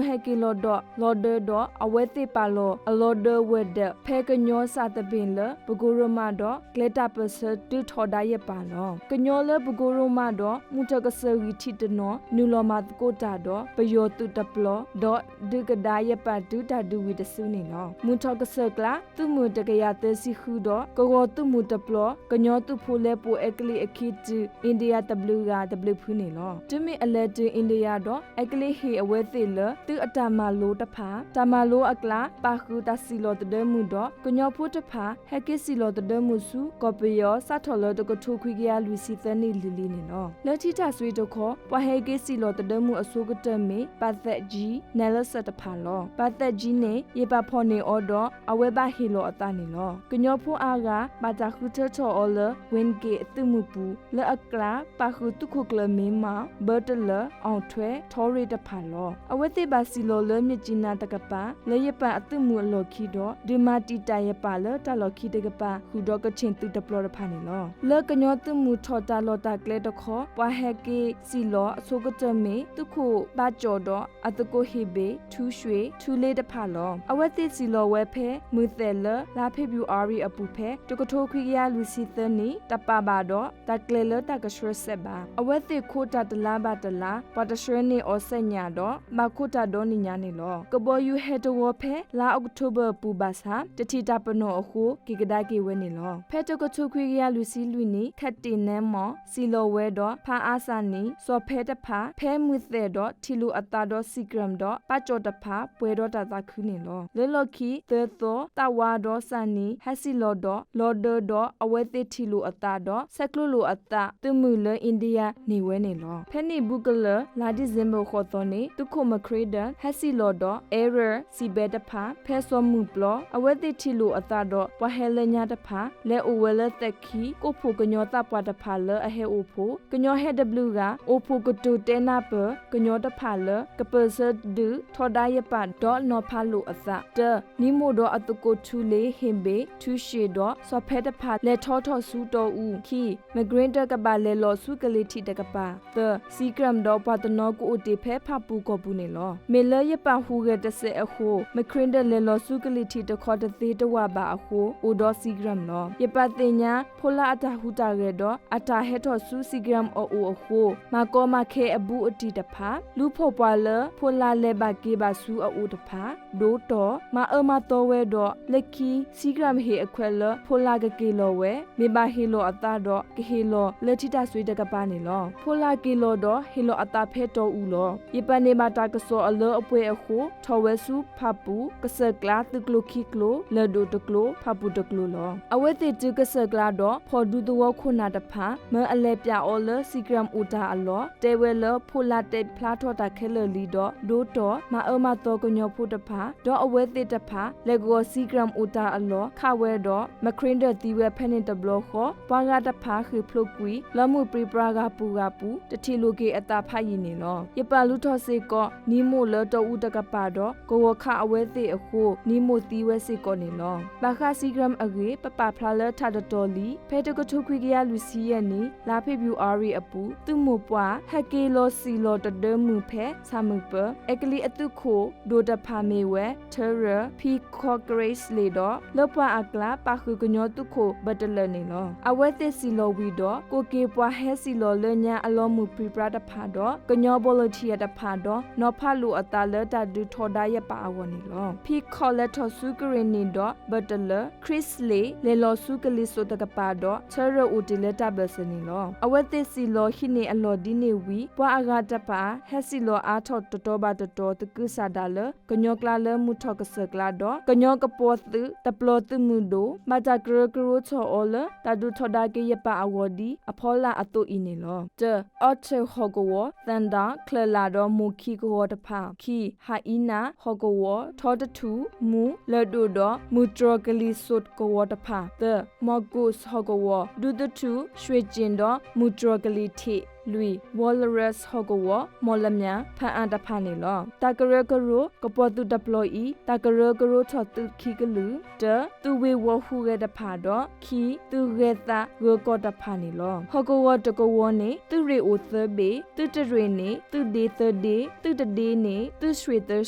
ဟဲက့ၤလီၤဒီးလီၤဒၢဒီး အဝဲသ့ၣ်ပာ်လီၤအလီၤဒၢဝဲၤဒၢးဖဲကညီစၣ်သဘ့ၣ်လၢ ပကိရိမးဒီး ကျဲတၢ်ပၢၢ်ဆၢတုၤထီဒါယဲၢ်ပာ်လီၤ. ကညီလၢပကိရိမးဒီး မုၢ်ထီၣ်ကစၢၢ်ဂံၢ်ထံးတနီၤ နုာ်လီၤမၤသကိးတၢ်ဒီး ပယီၤသုးတပျီ ဒီးဒုးကဒါယဲၢ်ပာ်တုၤတၢ်ဒုးဝံၤတစုန့ၣ်လီၤ. မုၢ်ထီၣ်ကစၢၢ်ကျါ သုးမုၢ်တကယၤသၢဆံဃုဒီး ကဝီၤသုးမုၢ်တပျီ ကညီသုးဖိလၢပအိၣ်အဲကလံးအခံတုၤ အ့ဒံယါတဘျုးဂၤတဘျုးဖုန့ၣ်လီၤ. တုၤမ့ၢ်အလဲၤတုၤအ့ဒံယါဒီး အဲကလံးဟ့ၣ်အဝဲသ့ၣ်လၢ သုးအတၢ်မၤလိတဖၣ် တၢ်မၤလိအကျါ ပာ်ဃုာ်တၢ်စံၣ်လီၤတဒၢမုၢ်ဒီး ကညီဖိတဖၣ် ဟဲက့ၤစံၣ်လီၤတဒၢမုၢ်ဆူ ကီၢ်ပယီၤ စးထီၣ်လၢတကထိခွံကယၤလွံၢ်ဆံသၢနံၣ်လံၤလံၤန့ၣ်လီၤ. လၢထံထၣ်စွ့ၣ်တခီ ပှၤဟဲက့ၤစံၣ်လီၤတဒၢမုၢ်အဆိကတၢၢ်မ့ၢ် ပၢ်သးကၠံ နဲလစၢၣ်တဖၣ်လီၤ. ပၢ်သးကၠံန့ၣ် ယ့ၢ်ပၢ်ဖီၣ်န့ၢ်အီၤဒီး အဝဲဘၣ်ဟ့ၣ်လီၤအသးန့ၣ်လီၤ. ကညီဖိအါဂၤ ဘၣ်တၢ်ဃုထၢထီၣ်အီၤလၢ ဝ့ၣ်က့ၣ်အသုးမုၢ်ပူၤ လၢအကျါ ပာ်ဃုာ်သုးခိၣ်ကျၢၢ်မ့ၢ်မး ဘၢတလၢၣ် အီၣ်ထွဲ ထီရ့ၣ်တဖၣ်လီၤ. အဝဲသ့ၣ်ဘၣ်စံၣ်လီၤလၢ မြစ်ကြီးနား တကပၤ လၢယ့ၢ်ပၢ်အသုးမုၢ်အလီၢ်ခံဒီး ဒုးမၤတံာ်တာ်ယ့ၢ်ပၢ်လၢတၢ်လီၢ်ခံတကပၤ ဃုာ်ဒီးကခ့ၣ်သုးတပျီတဖၣ်န့ၣ်လီၤ. လၢကညီသုးမုၢ်ထီၣ်တၢ်လီၢ်တၢ်ကျဲတခီ ပှၤဟဲက့ၤစံၣ်လီၤအဆိကတၢၢ်မ့ၢ် သုးခိၣ်ဘၣ်ကၠီၣ်ဒီး အသကိးဟ့ၣ်ဘ့ၣ် ထူရွှ့ၣ် ထူလ့တဖၣ်လီၤ. အဝဲသ့ၣ်စံၣ်လီၤဝဲဖဲ မုၢ်သဲးလၢ လါဖ့ၤဘြူၤအါရံၤအပူၤဖဲ တကထိခွံကယၤလွံၢ်ဆံသၢနံၣ် တပာ်ဘၣ်ဒီး တၢ်ကျဲၤလၢတၢ်ကဆှၢစဲးဘၣ်. အဝဲသ့ၣ်ခိးတၢ်တလါဘၣ်တလါ ပှၤတဆှၢန့ၢ်အီၤစဲးညၣ်ဒီး ဘၣ်ခိးတၢ်ဒီနံၤညါန့ၣ်လီၤ. ကဘီယူၤဟဲတဝီဖဲ လါအီးကထိဘၢၣ်အပူၤဘၣ်ဆၣ် တထံၣ်တၢ်ပနီၣ်အဃိ က့ၤကဒါက့ၤဝဲန့ၣ်လီၤ. ဖဲတကထိခွံကယၤလွံၢ်ဆံလွံၢ်နံၣ် ခၣ်တံၣ်နဲမီၣ် စံၣ်လီၤဝဲဒီး ဖးအါစၣ်နံၤ စီၤဖဲတဖၣ် ဖဲမုၢ်သဲးဒီးထံၣ်လိာ်အသးဒီး စံၣ်ကြၢမ်ဒီး ဘၣ်ကၠီၣ်တဖၣ် ပှဲၤဒီးတၢ်သးခုန့ၣ်လီၤ. လၢလီၢ်ခံ သၢသီ သးဝါဒီးစၣ်နံၤ ဟဲစံၣ်လီၤဒီး လီၤဒၢဒီး အဝဲသ့ၣ်ထံၣ်လိာ်အသးဒီး ဆဲးကျိးလိာ်အသး သုးမုၢ်လၢအ့ဒံယါန့ၢ်ဝဲန့ၣ်လီၤ. ဖဲန့ၣ်ဘူးကလၢာ် လါဒံၣ်စ့ဘၢၣ်ဃိးသီန့ၣ် သုးခိၣ်မၤခရ့ဒၢၣ် ဟဲစံၣ်လီၤဒီး အဲရၢၣ် စံၣ်ဘဲတဖၣ် ဖဲစီၤမုၢ်ပျီ အဝဲသ့ၣ်ထံၣ်လိာ်အသးဒီး ပှၤဟဲလၢညါတဖၣ် လဲၤအိၣ်ဝဲလၢသဲးခံ ကိးဖှိၣ်ကညီသးပှၢ်တဖၣ်လၢအဟဲအိၣ်ဖှိၣ် ကညီဟဲတဘျုးဂၤ အိၣ်ဖှိၣ်ကတိၤတဲနၢ်ပၢၢ် ကညီတဖၣ်လၢ ကပၢၢ်ဆၢဒုးထီဒါယပၢ်ဒီးနီၤဖးလိာ်အသး တၢ နံမိၢ်ဒီးအသကိးထူလ့ ဟ့ၣ်ဘ့ၣ် ထူၡ့ၣ်ဒီး စီၤဖဲတဖၣ် လဲၤထီထီၣ်ဆူတီအူ ခံ မ့ၢ်ကရ့ဒၢၣ်ကဘၣ်လဲၤလီၤဆူကလံၤထံးတကပၤ သၢ စံၣ်ကြၢမ်ဒီးပှၤတနီၤကအိၣ်တ့ၢ်ဖဲဖၣ်ပူၤကီၢ်ပူၤန့ၣ်လီၤ. မ့ၢ်လၢယပၢ်ဟူးဂဲၤတစဲးအဃိ မ့ၢ်ခရ့ဒၢၣ်လဲၤလီၤဆူကလံၤထံးတခီတသ့တဝာ်ဘၣ်အဃိ အိၣ်ဒီးစံၣ်ကြၢမ်လီၤ. ယပၢ်သ့ၣ်ညါ ဖိလါအတၢ်ဟူးတၢ်ဂဲၤဒီး အတၢ်ဟဲထီၣ်ဆူစံၣ်ကြၢမ်အအိၣ်အဃိ မၤကီမၤခဲအဘူးအတံၢ်တဖၣ် လူၤဖီၣ်ပှၤလၢဖိလါလဲၤဘၣ်က့ၤဘၣ်ဆူအအိၣ်တဖၣ် ဒိတီၢ် မၤအၢမၤသီဝဲဒီး လၢခံ စံၣ်ကြၢမ်ဟ့ၣ်အခွဲးလၢ ဖိလါကက့ၤလီၤဝဲ မ့ၢ်ဘၣ်ဟ့ၣ်လီၤအသးဒီး ကဟ့ၣ်လီၤလၢထံတၢ်စွ့တကပၤန့ၣ်လီၤ. ဖိလါက့ၤလီၤဒီး ဟ့ၣ်လီၤအသးဖဲတီအူလီၤ. ယပၢ်န့ၣ်ဘၣ်တၢ်ကစီၣ်အလၢအပှဲၤအဃိ ထီၣ်ဝဲဆူဖၣ်ပူၤ ကစၢၢ်ကျါ သုးကျိၤခံကျိၤ လၢၢ်ဒိၣ်တကျိၤ ဖၣ်ပူၤတကျိၤလီၤ. အဝဲသ့ၣ်တုၤကစၢၢ်ကျါဒီး ဖီၣ်ဒူသဝီခိၣ်နၢ်တဖၣ် မၢအလဲၤပၠးအီၤလၢ စံၣ်ကြၢမ်အိၣ်တၢ်အလီၢ် တဲဝဲလၢ ဖိလါတဲဖျါထီၣ်တၢ်ခဲလၢာ်လံဒီး ဒိတီၢ် မၤအၢမၤသီကညီဖိတဖၣ် ဒီးအဝဲသ့ၣ်တဖၣ် လဲၤကဂီၤစံၣ်ကြၢမ်အိၣ်တၢ်အလီၢ် ခးဝဲဒီး မ့ၢ်ခရ့ဒၢၣ်သံဝဲဖဲန့ၣ်တဘျီဃီ ပှၤဂၤတဖၣ်ဃ့ၢ်ဖျိးကွံာ် လီၤမုၢ်ပြံပြါဂၤပူၤဂၤပူၤ တထံၣ်လိာ်က့ၤအသးဖးယံာ်န့ၣ်လီၤ. ယပၢ်လူၤထီၣ်စ့ၢ်ကီး နံမိၢ်လၢတီအူတကပၤဒီး ကဂီၤခးအဝဲသ့ၣ်အဃိ နံမိၢ်သံဝဲစ့ၢ်ကီးန့ၣ်လီၤ. ဘၣ်ဃးစံၣ်ကြၢမ်အဂ့ၢ် ပပာ်ဖျါလၢထးတတီၤလံ. ဖဲတကထိခွံကယၤလွံၢ်ဆံယဲၢ်နံၣ် လါဖ့ၤဘြူၤအါရံၤအပူၤ သုးမိၢ်ပှၢ် ဟဲက့ၤလီၤစံၣ်လီၤတဒၢမုၢ်ဖဲ ထၣ်မုၢ်ပၢၤ အဲကလံးအသုးခိၣ်ဒိၣ်တဖၣ်မ့ၢ်ဝဲ ထၢရၢၣ် ဖံခီကရ့စလ့ၣ်ဒီး လၢပှၤအကျါ ပာ်ဃုာ်ကညီသုးခိၣ်ဘၢၣ်တလၢၣ်န့ၣ်လီၤ. အဝဲသ့ၣ်စံၣ်လီၤဝံၤဒီး ကိးက့ၤပှၤဟဲစံၣ်လီၤလၢညါအလီၤမုၢ်ပြံပြါတဖၣ်ဒီး ကညီ volunteer တဖၣ်ဒီး နီၤဖးလိာ်အသးလၢတၢ်ဒုးထီဒါယပၣ်အဂီၢ်န့ၣ်လီၤ. ဖံခီလဲၤထီၣ်ဆူကရ့ၣ်နံၣ်ဒီး ဘၢၣ်တလၢၣ် ခရ့စလ့ၣ် လဲၤလီၤဆူကလံၤစိးတကပၤဒီး ထၢရၢၣ်အိၣ်တ့ၢ်လၢတၢ်ဘၢၣ်စၢၤန့ၣ်လီၤ. အဝဲသ့ၣ်စံၣ်လီၤဟံးန့ၢ်အလီၢ်ဒ်န့ၣ်ဝံၤ ပှၤအဂၤတဖၣ် ဟဲစံၣ်လီၤအါထီၣ်တတီၤဘၣ်တတီၤ သကုၤဆးဒးလၢ ကညီကျါလၢမုၢ်ထီၣ်ကစၢၢ်ကျါဒီး ကညီကပီၤသုးတပျီၤသုးမုၢ်ဒိၣ် ဘၣ်တၢ်ကရၢကရိထီၣ်အီၤလၢ တၢ်ဒုးထီဒါက့ၤယပၣ်အဂီၢ်ဒ်အဖီလာ်အသိးအံၤန့ၣ်လီၤ. တၢ Otter ဟီၣ်ကဝီၤ Thunder ချၢၣ်လၣ်ဒီးမိၢ်ခံကဝီၤတဖၣ်, ခံ Hyena ဟီၣ်ကဝီၤ ထီတထူၣ် မူ လၢၢ်ဒိၣ်ဒီး မုၢ်တြီၤကလံၤစိးကဝီၤတဖၣ်, သၢ Mongoose ဟီၣ်ကဝီၤ ဒူသထူၣ် ရွှ့ၣ်ကၠ့ၣ်ဒီး မုၢ်တြီၤကလံၤထံး, လွံၢ် Walrus ဟီၣ်ကဝီၤ မီၣ်လမၠး ဖၣ်အၣ်တဖၣ်န့ၣ်လီၤ. တၢ်ကရၢကရိ ကပီၤသုးတပျီၤအံၤ တၢ်ကရၢကရိထီၣ်သုးခံကလုာ်, တၢ သုးဝ့ၢ်ဝီၤဟူးဂဲၤတဖၣ်ဒီး ခံ သုးဂဲၤသးဂၢၤကီၢ်တဖၣ်န့ၣ်လီၤ. ဟီၣ်ကဝီၤတကဝီၤန့ၣ် သုးရ့ၣ်အိၣ်သၢဘ့ၣ်, သုးတရ့ၣ်န့ၣ် သုးဒ့သၢဒ့, သုးတဒ့န့ၣ် သုးရွှ့ၣ်သၢ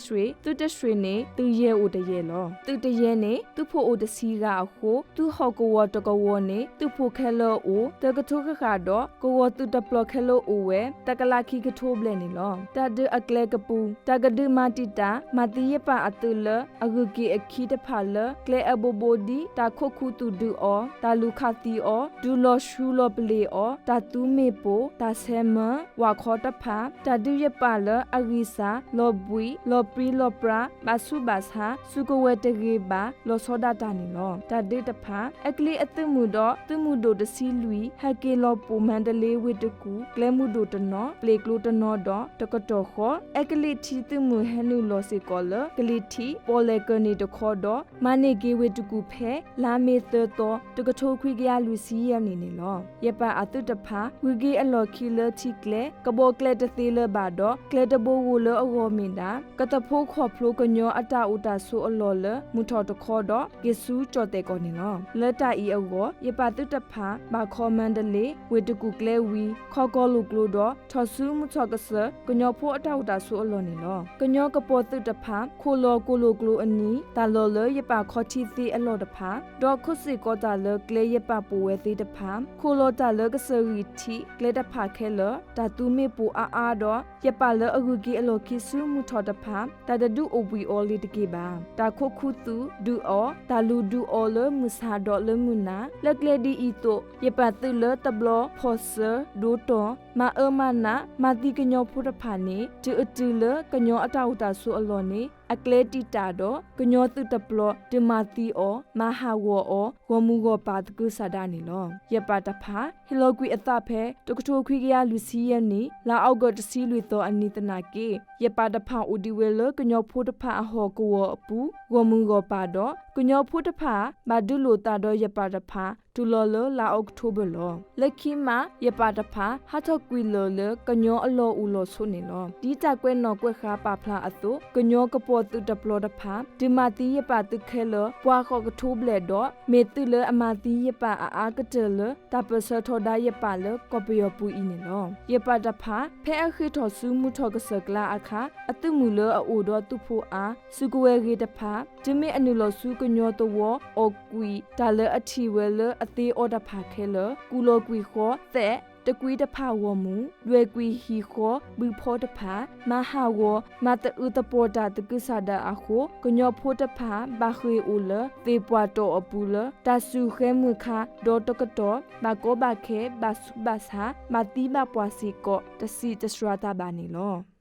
ရွှ့ၣ်, သုးတရွှ့ၣ်န့ၣ် သုးယဲၢ်အိၣ်တယဲၢ်လီၤ. သုးတယဲၢ်န့ၣ် သုးဖိအိၣ်တဆံဂၤအဃိ သုးဟီၣ်ကဝီၤတကဝီၤန့ၣ် သုးဖိခဲလၢာ်အိၣ် သၢကထိဃၣ်ဃၣ်ဒီး ကဝီၤသုးတပျီၤခဲလၢာ်အိၣ်ဝဲ တကလးခံကထိဘျဲၣ်န့ၣ်လီၤ. တၢ်ဒုးအကျဲကပူၤ တၢ်ကဒုးမၤတံာ်တာ် မၤသံယပၣ်အသုးလၢ အဂုၤက့ၤအခံတဖၣ်လၢ ကျဲအဘိဘိဒ် တၢ်ခိးခူသူၣ်ဒုးအီၤ, တၢ်လူၤခးသံအီၤ, ဒုးလီၤဆူလီၤပလ့ၤအီၤ, တၢ်သူမ့ၣ်ပိၢ်, တၢ်ဆဲးမၢ ဝၣ်ခီတဖၣ်, တၢ်ဒုးယပၣ်လၢအဂံၢ်စၢ်, လီၤဘှံး, လီၤပြံလီၤပြါ, ဘၣ်ဆူးဘၣ်ဆါ, စုကဝဲၤတဂ့ၤဘၣ် လီၤဆီဒၣ်တၢ်န့ၣ်လီၤ. တၢ်ဒုးတဖၣ် အဲကလံးအသုးမုၢ်ဒီး သုးမုၢ်ဒိၣ်တဆံလွံၢ် ဟဲက့ၤလီၤပိာ်မၤတလ့ဝ့ၢ်တကူၣ် ကျဲမုၢ်ဒိၣ်တနီၤ, ပျ့ၤကျိတနီၤဒီးတကတီၢ်ဃီ အဲကလံးထံသုးမုၢ်ဟဲနုာ်လီၤစ့ၢ်ကီးလၢ ကလံးထံး ပီၣ်လဲၣ်ကၢၢ်နံၣ်တခီဒီး မၤန့ၢ်က့ၤဝ့ၢ်တကူၣ်ဖဲ လါမ့ၤသၢသီ တကထိခွံကယၤလွံၢ်ဆံယဲၢ်နံၣ်န့ၣ်လီၤ. ယပၣ်အသုးတဖၣ် ဂုၤက့ၤအလီၢ်ခံလၢထံကျဲ ကဘီကျဲတသ့လၢၤဘၣ်ဒီး ကျဲတဘိဂိၢ်လၢအဂီၢ်မ့ၢ်ဒၣ် ကသဖိးခီၣ်ဖျိကညီအတၢ်အိၣ်တၢ်ဆိးအလီၢ်လၢ မုၢ်ထီၣ်တခီဒီး က့ၤဆူကၠီၣ်တဲၣ်ကီၢ်န့ၣ်လီၤ. လၢတၢ်အံၤအဂီၢ် ယပၣ်သုးတဖၣ် ဘၣ်ခီမၤတလ့ဝ့ၢ်တကူၣ်ကျဲဝံၤ ခီၣ်ကီၢ်လိာ်ကျိဒီး ထီၣ်ဆူမုၢ်ထီၣ်ကစၢၢ် ကညီဖိအတၢ်အိၣ်တၢ်ဆိးအလီၢ်န့ၣ်လီၤ. ကညီကပီၤသုးတဖၣ် ခိၣ်လီၤကီၢ်လိာ်ကျိအနံၤ တၢ်လီၢ်လၢယပၣ်ခီထံသ့အလီၢ်တဖၣ် ဒီးခိးစ့ၢ်ကီးတၢ်လၢကျဲယပၣ်ပိာ်ဝဲသ့တဖၣ် ခိၣ်လီၤတၢ်လၢကစၢၢ်ဂံၢ်ထံးကျဲတဖၣ်ခဲလၢာ် တၢ်သူမ့ၣ်ပိၢ်အါအါဒီး ယပၣ်လၢအဂုၤက့ၤအလီၢ်ခံဆူမုၢ်ထီၣ်တဖၣ် တၢ်တဒုးအိၣ်ဘှံးအီၤလ့ၤတက့ၢ်ဘၣ်. တၢ်ခိးခူသူၣ်ဒုးအီၤ တၢ်လူၤဒုးအီၤလၢမုၢ်ဆါဒီးလၢမုၢ်နၤ လၢကျဲဒ်အံၤအသိး ယပၣ်သုးလၢတဘျီဖီၣ်စၢၤဒိတီၢ် မၤအၢမၤနး မၤသံကညီဖိတဖၣ်န့ၣ် တုၤအတုၤလၢကညီအတၢ်အိၣ်တၢ်ဆိးအလီၢ်န့ၣ် အကျဲတံာ်တာ်ဒီး ကညီသုးတပျီၤ ဒုးမၤသံအီၤ မၤဟးဂီၤအီၤ ဂီၢ်မုၢ်ဂီၢ်ပၢ်သကုၤဆးဒးန့ၣ်လီၤ. ယပၣ်တဖၣ် ဟ့ၣ်လီၤကွံာ်အသးဖဲ တကထိခွံကယၤလွံၢ်ဆံယဲၢ်နံၣ် လါအီကူးတဆံလွံၢ်သီအနံၤသနာ်က့ ယပၣ်တဖၣ်အိၣ်ဒံးဝဲလၢကညီဖိတဖၣ်အဟီၣ်ကဝီၤအပူၤ ဂီၢ်မုၢ်ဂီၢ်ပၢ်ဒီး ကညီဖိတဖၣ် ဘၣ်ဒုးလိာ်သးဒီးယပၣ်တဖၣ် တုၤလီၤလၢလါအီးကထိဘၢၣ်လီၤ. လၢခံမး ယပၣ်တဖၣ် ဟးထီၣ်ကွံာ်လၢာ်လၢကညီအလီၢ်အိၣ်လီၢ်ဆိးန့ၣ်လီၤ. ဒ်တၢ်ကွဲးနီၣ်ကွဲးဃါပာ်ဖျါအသိး ကညီကပီၤသုးတပျီၤတဖၣ် ဒုးမၤသံယပၣ်သုးခဲလၢာ် ပှၤဃိးကထိဘျဲၣ်ဒီး မ့ၢ်သုးလၢအမၤသံယပၣ်အအါကတၢၢ်လၢ တၢ်ပၢၢ်ဆၢထီဒါယပၣ်လၢကီၢ်ပယီၤပူၤအံၤန့ၣ်လီၤ. ယပၣ်တဖၣ် ဖဲအဃ့ထီၣ်ဆူမုၢ်ထီၣ်ကစၢၢ်ကျါအခါ အသုးမုၢ်လၢအအိၣ်ဒီးသုးဖိအါ စုကဝဲၤဂ့ၤတဖၣ် တုၤမ့ၢ်အနုာ်လီၤဆူကညီသဝီ အီၣ်ကွံာ် တၢ်လၢအထံၣ်ဝဲလၢအသ့အီၤတဖၣ်ခဲလၢာ် ကူၣ်လီၤကွံာ်ဃီ သဲး တကွံတဖၣ်ဂီၢ်မုၢ် ဒွဲၣ်ကွံာ်ဟံၣ်ဃီ ဘုဖီတဖၣ် မၤဟးဂီၤ မၤသအုးသပှီၤတၢ်သကုၤဆးဒးအဃိ ကညီဖိတဖၣ် ဘၣ်ဃ့ၢ်အိၣ်လၢ သ့ၣ်ပှၢ်တီၢ်အပူၤလၢ တၢ်စူၢ်ဃဲမုၢ်ခါ ဒီးတကတီၢ် ဘၣ်ကီဘၣ်ခဲ ဘၣ်ဆူးဘၣ်ဆါ ဘၣ်သံဘၣ်ပှၢ်စ့ၢ်ကီး တစံးတစှၤတၢ်ဘၣ်န့ၣ်လီၤ.